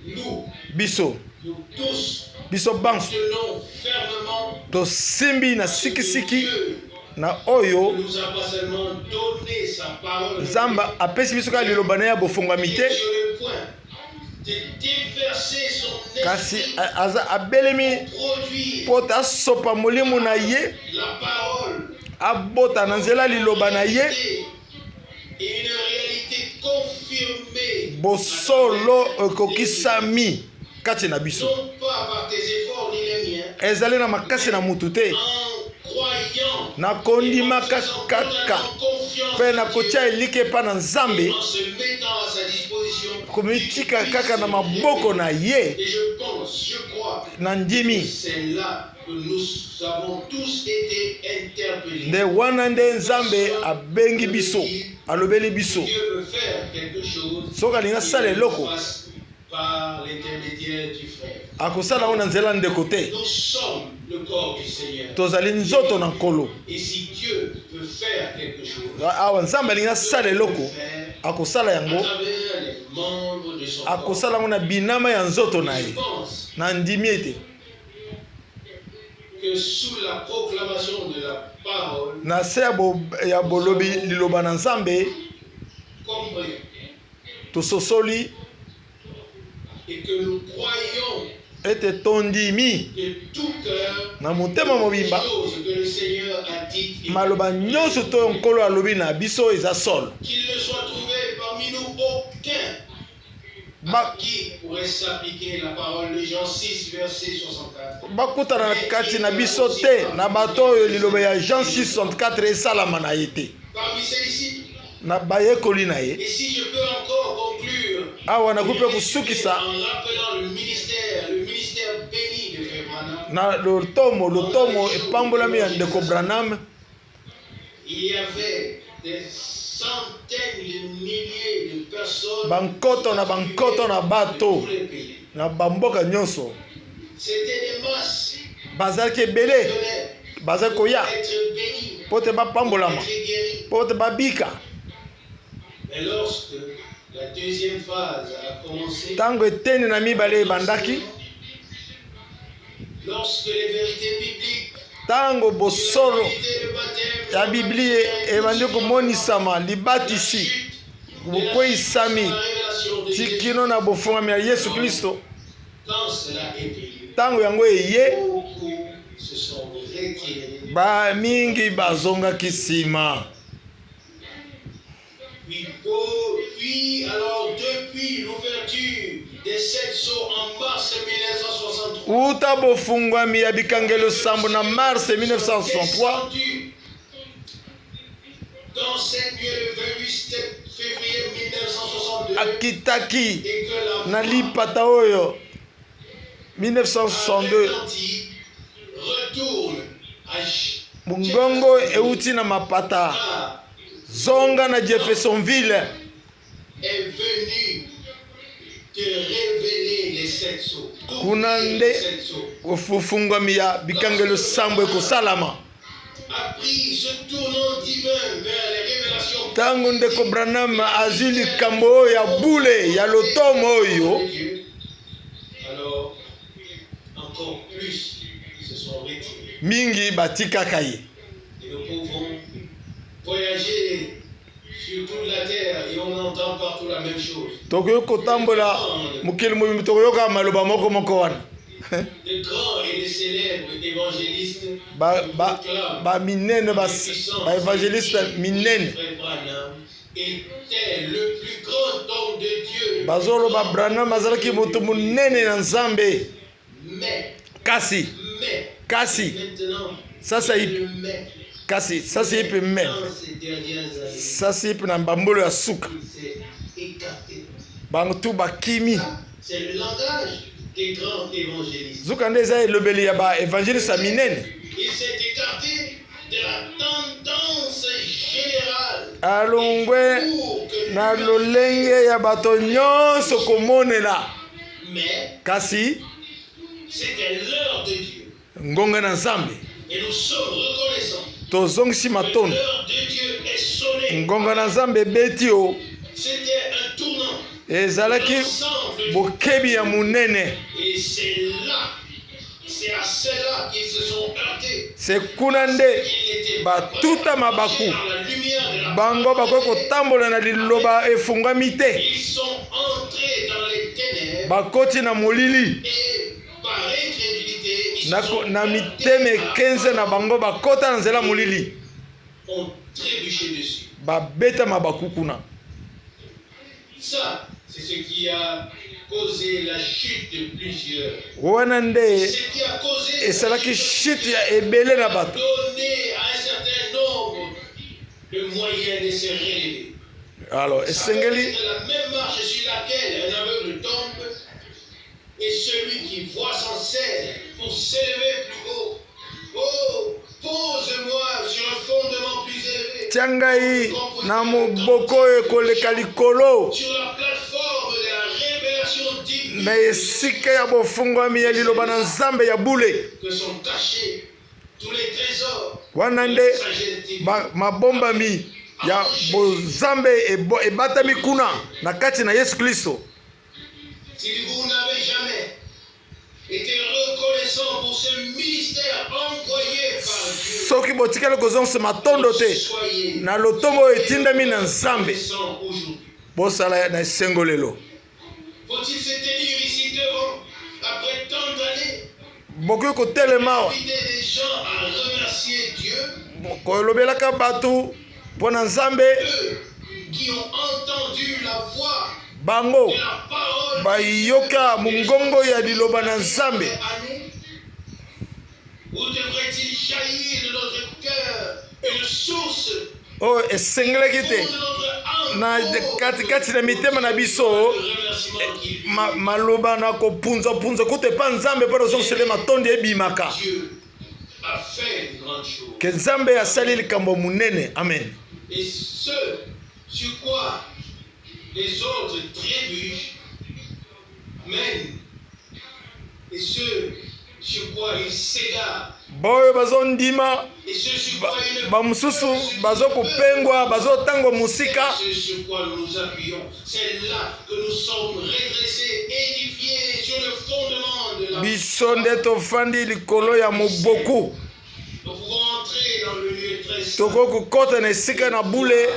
Speaker 3: Nous,
Speaker 2: Biso,
Speaker 3: nous tous,
Speaker 2: biso banso
Speaker 3: tenons fermement
Speaker 2: tosimbi na
Speaker 3: ce que
Speaker 2: sikisiki
Speaker 3: Dieu
Speaker 2: na oyo
Speaker 3: nous a pas seulement donné sa parole,
Speaker 2: Nzambe apesi biso kaka liloba na ye ya bofungwami
Speaker 3: mais
Speaker 2: te,
Speaker 3: sur le point de déverser son
Speaker 2: kasi
Speaker 3: esprit
Speaker 2: aza abelemi
Speaker 3: produire
Speaker 2: mpo te asopa molimo na ye,
Speaker 3: la parole
Speaker 2: abota na nzela liloba na ye
Speaker 3: et une réalité confirmée
Speaker 2: bosolo ekokisami kati na biso.
Speaker 3: Non pas par tes efforts ni les miens,
Speaker 2: Ezali na makasi na mutu te,
Speaker 3: en croyant
Speaker 2: na kondimaka
Speaker 3: et en faisant
Speaker 2: kaka
Speaker 3: totalement confiance
Speaker 2: mpe na
Speaker 3: à Dieu,
Speaker 2: kotia elike epa na Nzambe,
Speaker 3: en se mettant à sa disposition,
Speaker 2: komitika kaka na maboko na ye.
Speaker 3: Et je pense, je crois,
Speaker 2: Na ndimi
Speaker 3: c'est là que nous avons tous été interpellés.
Speaker 2: nde wana nde Nzambe abengi biso, alobeli biso.
Speaker 3: Dieu veut faire quelque chose.
Speaker 2: Soki alingi asala
Speaker 3: il le
Speaker 2: eloko,
Speaker 3: fasse par l'intermédiaire du frère.
Speaker 2: Akosala yango na nzela ndeko te.
Speaker 3: Nous sommes le corps du Seigneur.
Speaker 2: Tozali nzoto na Nkolo.
Speaker 3: Et si Dieu veut faire quelque chose,
Speaker 2: Awa Nzambe alingi asala eloko,
Speaker 3: il peut faire
Speaker 2: akosala
Speaker 3: à
Speaker 2: yango,
Speaker 3: travers les membres de son corps.
Speaker 2: akosala yango na binama ya nzoto na
Speaker 3: Je
Speaker 2: ye.
Speaker 3: pense
Speaker 2: Na ndimi ete
Speaker 3: que sous la proclamation de la parole,
Speaker 2: na se ya, ya bolobi liloba na Nzambe,
Speaker 3: compris
Speaker 2: tososoli
Speaker 3: et que nous croyons
Speaker 2: ete tondimi
Speaker 3: de tout cœur
Speaker 2: na motema mobimba
Speaker 3: les choses que le Seigneur a dites et
Speaker 2: maloba nyonso to oyo Nkolo alobi na biso eza solo.
Speaker 3: qu'il ne soit trouvé parmi nous aucun à qui pourrait s'appliquer la parole de Jean 6, verset 64.
Speaker 2: Bakutana na kati na biso te na bato oyo liloba ya Jean 664 esalama na ye te
Speaker 3: Parmi ses disciples.
Speaker 2: na bayekoli na ye.
Speaker 3: Et si je peux encore conclure,
Speaker 2: Awa nakoki mpe kosukisa
Speaker 3: en rappelant le ministère béni de Frère Branham,
Speaker 2: na lotomo epambolami ya ndeko Branham.
Speaker 3: Il y avait des centaines de milliers de personnes
Speaker 2: Bankoto na bankoto na
Speaker 3: de
Speaker 2: bato
Speaker 3: tous les pays.
Speaker 2: na bamboka nyonso.
Speaker 3: C'était des masses
Speaker 2: Bazalaki
Speaker 3: qui
Speaker 2: ebele,
Speaker 3: venaient
Speaker 2: bazali koya
Speaker 3: être bénies,
Speaker 2: mpo te bapambolama,
Speaker 3: être guéris.
Speaker 2: mpo te babika.
Speaker 3: Mais lorsque la deuxième phase a commencé,
Speaker 2: Ntango eteni na mibale ebandaki,
Speaker 3: lorsque les vérités bibliques,
Speaker 2: ntango bosolo
Speaker 3: le baptême,
Speaker 2: ya Biblie ebandi komonisama, libatisi, bokweyisami
Speaker 3: la révélation de Jésus,
Speaker 2: tikino na bofungami ya Yesu Kristo,
Speaker 3: quand cela est venu,
Speaker 2: ntango yango eye,
Speaker 3: beaucoup se sont retirés.
Speaker 2: bamingi bazongaki nsima.
Speaker 3: Puis alors, depuis l'ouverture des sept sceaux en mars 1963,
Speaker 2: Uta bofungwami ya bikangelo sambo na mars 1963,
Speaker 3: descendu dans cette nuit le 28 février 1962,
Speaker 2: akitaki
Speaker 3: et que la
Speaker 2: na
Speaker 3: voix
Speaker 2: lipata oyo 1962.
Speaker 3: Retentit, retourne à
Speaker 2: Mongongo euti na mapata:
Speaker 3: Car
Speaker 2: "Zonga na Jeffersonville."
Speaker 3: est venu te révéler les sept sceaux.
Speaker 2: Kuna
Speaker 3: Ouvrir
Speaker 2: nde
Speaker 3: les sept sceaux.
Speaker 2: ofufungwami ya bikangelo sambo ekosalama.
Speaker 3: A pris ce tournant divin vers les révélations
Speaker 2: Ntango ndeko Branham azwi likambo oyo ya bule ya lotomo oyo,
Speaker 3: de Dieu, alors encore plus ils se sont retirés.
Speaker 2: mingi batikaka ye.
Speaker 3: Et nous pouvons voyager sur toute la terre et on entend partout la même chose.
Speaker 2: Tokoki kotambola mokili mobimba, tokoyoka maloba moko moko wana.
Speaker 3: De grands et de célèbres évangélistes
Speaker 2: Ba- baminene, baévangéliste minene
Speaker 3: Frère Branham était le plus grand homme de Dieu.
Speaker 2: bazoloba Branham azalaki moto monene na Nzambe.
Speaker 3: Mais,
Speaker 2: Kasi,
Speaker 3: mais,
Speaker 2: kasi,
Speaker 3: maintenant,
Speaker 2: sasa
Speaker 3: le
Speaker 2: ipi,
Speaker 3: mais,
Speaker 2: kasi sasa ipi, me
Speaker 3: dans ces dernières années,
Speaker 2: sasa ipi, na bambolo ya suka,
Speaker 3: il s'est écarté.
Speaker 2: bantu bakimi.
Speaker 3: C'est le langage des grands évangélistes.
Speaker 2: Zuka nde eza elobeli ya baévangéliste ya minene.
Speaker 3: Il s'est écarté de la tendance générale.
Speaker 2: Alongwe
Speaker 3: Pour que
Speaker 2: na lolenge ya bato nyonso komonela.
Speaker 3: Mais
Speaker 2: Kasi
Speaker 3: c'était l'heure de Dieu.
Speaker 2: ngonga na Nzambe.
Speaker 3: Et nous sommes reconnaissants.
Speaker 2: Tozongisi
Speaker 3: Que
Speaker 2: matondo.
Speaker 3: l'heure de Dieu est sonnée.
Speaker 2: Ngonga na Nzambe ebeti o.
Speaker 3: C'était un tournant.
Speaker 2: Ezalaki
Speaker 3: L'ensemble.
Speaker 2: bokebi ya monene.
Speaker 3: Et c'est là, c'est à cela qu'ils se sont heurtés.
Speaker 2: Se kuna nde
Speaker 3: Ils n'étaient pas
Speaker 2: batuta
Speaker 3: prêts à
Speaker 2: mabaku.
Speaker 3: marcher dans la lumière de la
Speaker 2: Bango bakoki kotambola na liloba efungwami te.
Speaker 3: Ils sont entrés dans les ténèbres
Speaker 2: Bakoti na molili.
Speaker 3: et par incrédulité, ils
Speaker 2: Na,
Speaker 3: se sont
Speaker 2: na
Speaker 3: heurtés
Speaker 2: mitema
Speaker 3: à la
Speaker 2: ekenze na bango, bakota na nzela molili.
Speaker 3: ont trébuché dessus.
Speaker 2: Babeta mabaku kuna.
Speaker 3: Ça, c'est ce qui a causé la chute de plusieurs.
Speaker 2: Wana nde
Speaker 3: Ce qui a causé la
Speaker 2: esalaki
Speaker 3: chute
Speaker 2: shite ya ebele na bato.
Speaker 3: donné à un certain nombre le moyen de se relever.
Speaker 2: Alors
Speaker 3: Ça peut
Speaker 2: esengeli
Speaker 3: être la même marche sur laquelle un aveugle tombe et celui qui voit s'en sert pour s'élever plus haut. Oh, pose-moi sur un fondement plus élevé,
Speaker 2: Tia ngai na moboko oyo ekoleka likolo,
Speaker 3: sur la plateforme de la révélation divine
Speaker 2: na esika ya bofungwami ya liloba na Nzambe ya bule.
Speaker 3: que sont cachés tous les trésors
Speaker 2: Wana
Speaker 3: de
Speaker 2: nde
Speaker 3: la sagesse divine.
Speaker 2: mabombami ya bozambe ebatami kuna na kati na Yesu Kristo.
Speaker 3: Si vous n'avez jamais été reconnaissant pour ce ministère envoyé par Dieu,
Speaker 2: Soki botikali kozongisa matondo te
Speaker 3: soyez
Speaker 2: na lotombo oyo etindami na Nzambe,
Speaker 3: reconnaissant aujourd'hui.
Speaker 2: bosala na esengo lelo.
Speaker 3: Faut-il se tenir ici devant, après tant d'années,
Speaker 2: Bokoki kotelema awa,
Speaker 3: inviter des gens à remercier Dieu,
Speaker 2: kolobelaka bato mpo na Nzambe,
Speaker 3: eux qui ont entendu la voix
Speaker 2: bango
Speaker 3: de la parole
Speaker 2: bayoka mongongo ya liloba na Nzambe?
Speaker 3: année? Où devrait-il jaillir de notre cœur une source
Speaker 2: Oyo esengelaki te
Speaker 3: de notre âme
Speaker 2: na
Speaker 3: pour
Speaker 2: katikati na mitema na biso
Speaker 3: le remerciement qui lui
Speaker 2: maloba na kopunzapunza kuta epa Nzambe mpo nazongisele matondi ebimaka?
Speaker 3: Dieu a fait de grandes choses.
Speaker 2: Ke Nzambe asali likambo monene. Amen.
Speaker 3: Et ce sur quoi les autres trébuchent, mènent, et ce sur quoi ils s'égarent,
Speaker 2: Boyo bazondima,
Speaker 3: et ce sur quoi ils ne
Speaker 2: bamosusu bazokopengwa, bazotangwa mosika.
Speaker 3: ce sur quoi nous nous appuyons, c'est là que nous sommes redressés, édifiés sur le fondement de la
Speaker 2: Biso nde tofandi likolo ya moboku.
Speaker 3: Nous pouvons entrer dans le lieu très saint.
Speaker 2: Tokoki kokɔta na esika na bule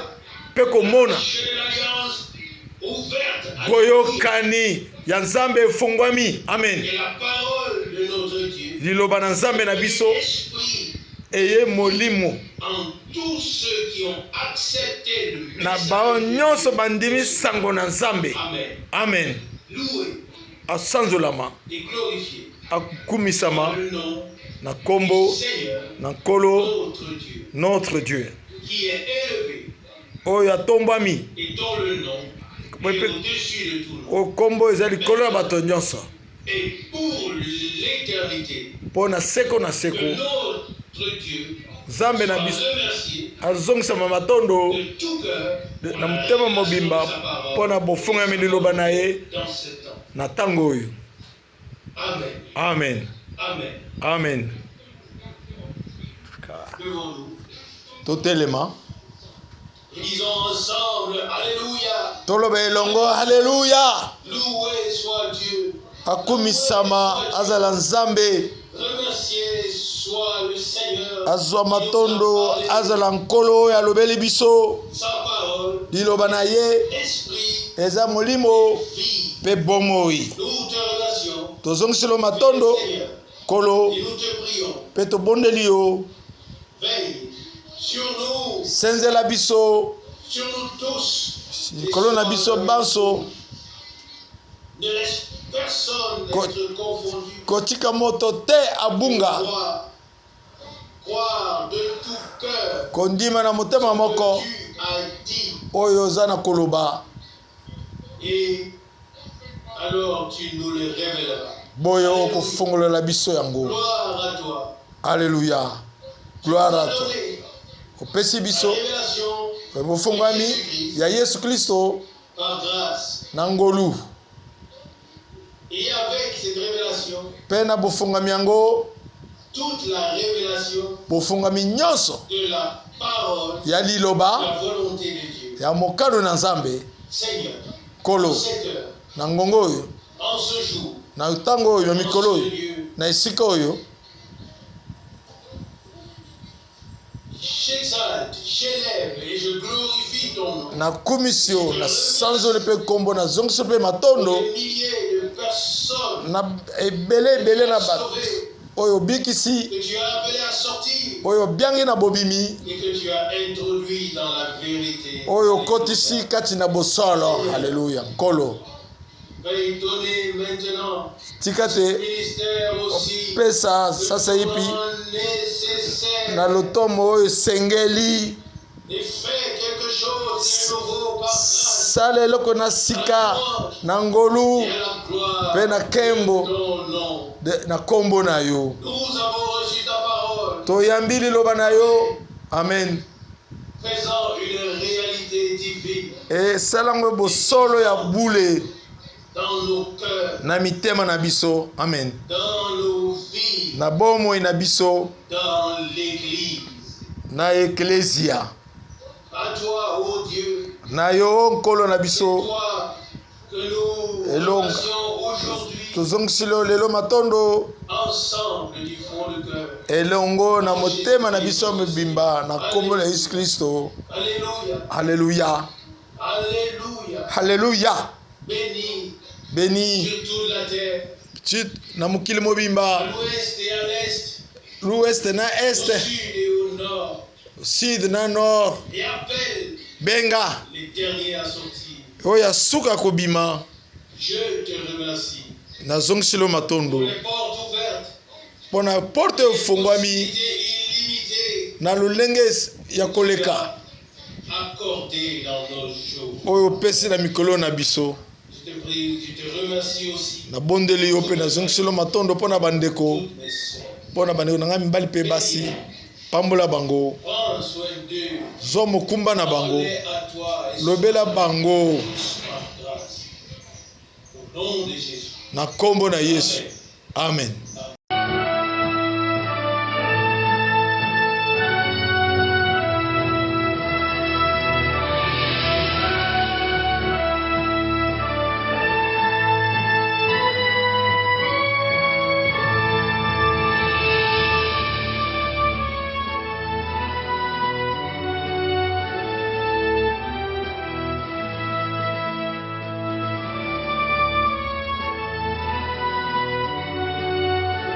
Speaker 2: mpe komona
Speaker 3: Chez l'alliance ouverte à
Speaker 2: boyokani ya Nzambe efungwami. Amen.
Speaker 3: Et la parole de notre Dieu,
Speaker 2: Liloba na Nzambe na biso
Speaker 3: esprit
Speaker 2: eye molimo
Speaker 3: en tous ceux qui ont accepté le
Speaker 2: na
Speaker 3: message.
Speaker 2: bao nyonso bandimi sango na Nzambe.
Speaker 3: Amen.
Speaker 2: Amen.
Speaker 3: Loué
Speaker 2: Asanzolama,
Speaker 3: et glorifié
Speaker 2: akumisama
Speaker 3: le nom
Speaker 2: na
Speaker 3: du
Speaker 2: nkombo
Speaker 3: Seigneur,
Speaker 2: na Nkolo,
Speaker 3: notre Dieu,
Speaker 2: notre Dieu,
Speaker 3: qui est élevé
Speaker 2: oyo atombwami,
Speaker 3: et dont le nom est au-dessus de tout nom.
Speaker 2: oyo nkombo eza likolo ya bato nyonso.
Speaker 3: Et pour l'éternité.
Speaker 2: Mpo na seko na seko.
Speaker 3: Que notre Dieu
Speaker 2: Nzambe na
Speaker 3: soit
Speaker 2: biso
Speaker 3: remercié
Speaker 2: azongisama matondo
Speaker 3: de tout cœur pour
Speaker 2: na
Speaker 3: la
Speaker 2: motema
Speaker 3: révélation de
Speaker 2: mobimba
Speaker 3: sa parole
Speaker 2: mpo na bofungami liloba na ye
Speaker 3: dans ce temps.
Speaker 2: na ntango oyo.
Speaker 3: Amen.
Speaker 2: Amen.
Speaker 3: Amen.
Speaker 2: Amen.
Speaker 3: Levons-nous.
Speaker 2: Totelema.
Speaker 3: Et disons ensemble, Alléluia.
Speaker 2: Toloba elongo haleluya.
Speaker 3: Loué soit Dieu.
Speaker 2: Akumisama azala Nzambe.
Speaker 3: Remercié soit le Seigneur.
Speaker 2: Azwa
Speaker 3: qui nous a
Speaker 2: matondo
Speaker 3: parlé
Speaker 2: azala Nkolo oyo alobeli biso
Speaker 3: sa parole,
Speaker 2: liloba na ye
Speaker 3: esprit,
Speaker 2: eza molimo
Speaker 3: vie.
Speaker 2: mpe bomoi.
Speaker 3: Nous te remercions,
Speaker 2: Tozongiselo matondo
Speaker 3: Seigneur,
Speaker 2: Nkolo
Speaker 3: et nous te prions.
Speaker 2: mpe tobondeli yo.
Speaker 3: Veille sur nous,
Speaker 2: Senzela biso
Speaker 3: sur nous tous.
Speaker 2: likolo na biso banso.
Speaker 3: Ne laisse personne être confondu.
Speaker 2: Kotika moto te abunga.
Speaker 3: Croire, croire de tout cœur
Speaker 2: Kondima na motema moko
Speaker 3: que tu as dit.
Speaker 2: oyo oza na koloba.
Speaker 3: Et alors tu nous le révéleras.
Speaker 2: Boye okofongolela biso yango.
Speaker 3: Gloire à toi.
Speaker 2: Alleluya, gloire à
Speaker 3: Tu nous as
Speaker 2: toi.
Speaker 3: donné
Speaker 2: Opesi
Speaker 3: la
Speaker 2: biso
Speaker 3: révélation
Speaker 2: bofungwami ya Yesu Kristo
Speaker 3: par grâce.
Speaker 2: na ngolu.
Speaker 3: Et avec cette révélation,
Speaker 2: Mpe na bofungwami yango,
Speaker 3: toute la révélation
Speaker 2: bofungwami nyonso
Speaker 3: de la parole,
Speaker 2: ya liloba
Speaker 3: la volonté de Dieu.
Speaker 2: ya mokano na Nzambe.
Speaker 3: Seigneur,
Speaker 2: Nkolo,
Speaker 3: en cette heure,
Speaker 2: na ngongo oyo,
Speaker 3: en ce jour,
Speaker 2: na ntango oyo, na
Speaker 3: en
Speaker 2: mikolo
Speaker 3: ce
Speaker 2: oyo,
Speaker 3: lieu,
Speaker 2: na esika oyo,
Speaker 3: j'exalte, j'élève et je glorifie ton nom.
Speaker 2: nakumisi yo, nasanzoli mpe nkombo, nazongisi mpe matondo
Speaker 3: Des milliers de personnes
Speaker 2: na ebele ebele na bato
Speaker 3: sauvées
Speaker 2: oyo obikisi,
Speaker 3: que tu as appelées à sortir
Speaker 2: oyo obiangi na bobimi,
Speaker 3: et que tu as introduit dans la vérité.
Speaker 2: oyo okotisi kati na bosolo. Alleluya, Nkolo.
Speaker 3: Veuille donner maintenant
Speaker 2: Tika
Speaker 3: ce
Speaker 2: te
Speaker 3: ministère aussi
Speaker 2: opesa
Speaker 3: le
Speaker 2: sasaipi
Speaker 3: temps nécessaire
Speaker 2: na lotomo oyo esengeli.
Speaker 3: et fais quelque chose de nouveau par grâce
Speaker 2: Sala eloko na sika na ngolu
Speaker 3: et à la gloire
Speaker 2: mpe na nkembo
Speaker 3: de ton nom.
Speaker 2: na nkombo na yo.
Speaker 3: Nous avons reçu ta parole,
Speaker 2: Toyambi liloba na yo. Amen.
Speaker 3: faisant une réalité divine
Speaker 2: Esalango bosolo ya bule
Speaker 3: dans nos cœurs,
Speaker 2: na mitema na biso. Amen.
Speaker 3: dans nos vies,
Speaker 2: Na bomoi na biso,
Speaker 3: dans l'Église.
Speaker 2: na eklesia.
Speaker 3: À toi, ô Dieu,
Speaker 2: Na yo Nkolo na
Speaker 3: c'est
Speaker 2: biso,
Speaker 3: toi que nous
Speaker 2: Elonga.
Speaker 3: remercions aujourd'hui
Speaker 2: tozongisili yo lelo matondo
Speaker 3: ensemble du fond du cœur.
Speaker 2: elongo na motema na biso mobimba na nkombo na Yesu Kristo.
Speaker 3: Alléluia,
Speaker 2: Alleluya.
Speaker 3: Alléluia.
Speaker 2: Alleluya.
Speaker 3: Béni
Speaker 2: Beni
Speaker 3: sur toute la terre,
Speaker 2: ti na mokili
Speaker 3: à
Speaker 2: mobimba,
Speaker 3: l'ouest et à l'est,
Speaker 2: l'ouest na
Speaker 3: au
Speaker 2: est,
Speaker 3: sud et au nord,
Speaker 2: sud na nord.
Speaker 3: et appelle
Speaker 2: Benga
Speaker 3: les derniers à sortir.
Speaker 2: oyo ya suka kobima.
Speaker 3: Je te remercie
Speaker 2: Nazongisili yo matondo
Speaker 3: pour les portes ouvertes,
Speaker 2: mpo na porte oyo efungwami
Speaker 3: possibilités illimitées
Speaker 2: na lolenge ya koleka
Speaker 3: accordées dans nos jours.
Speaker 2: oyo opesi na mikolo na biso.
Speaker 3: Je te prie, je te remercie aussi
Speaker 2: Nabondeli yo mpe nazongiseli yo matondo mpo na bandeko,
Speaker 3: toutes mes sœurs.
Speaker 2: mpo na bandeko na ngai mibali mpe basi. Pambola bango,
Speaker 3: Prends soin d'eux.
Speaker 2: zwa mokumba na bango,
Speaker 3: Parlez à toi et
Speaker 2: lobela bango
Speaker 3: tous par grâce. Au nom de Jésus.
Speaker 2: na nkombo na Yesu. Amen.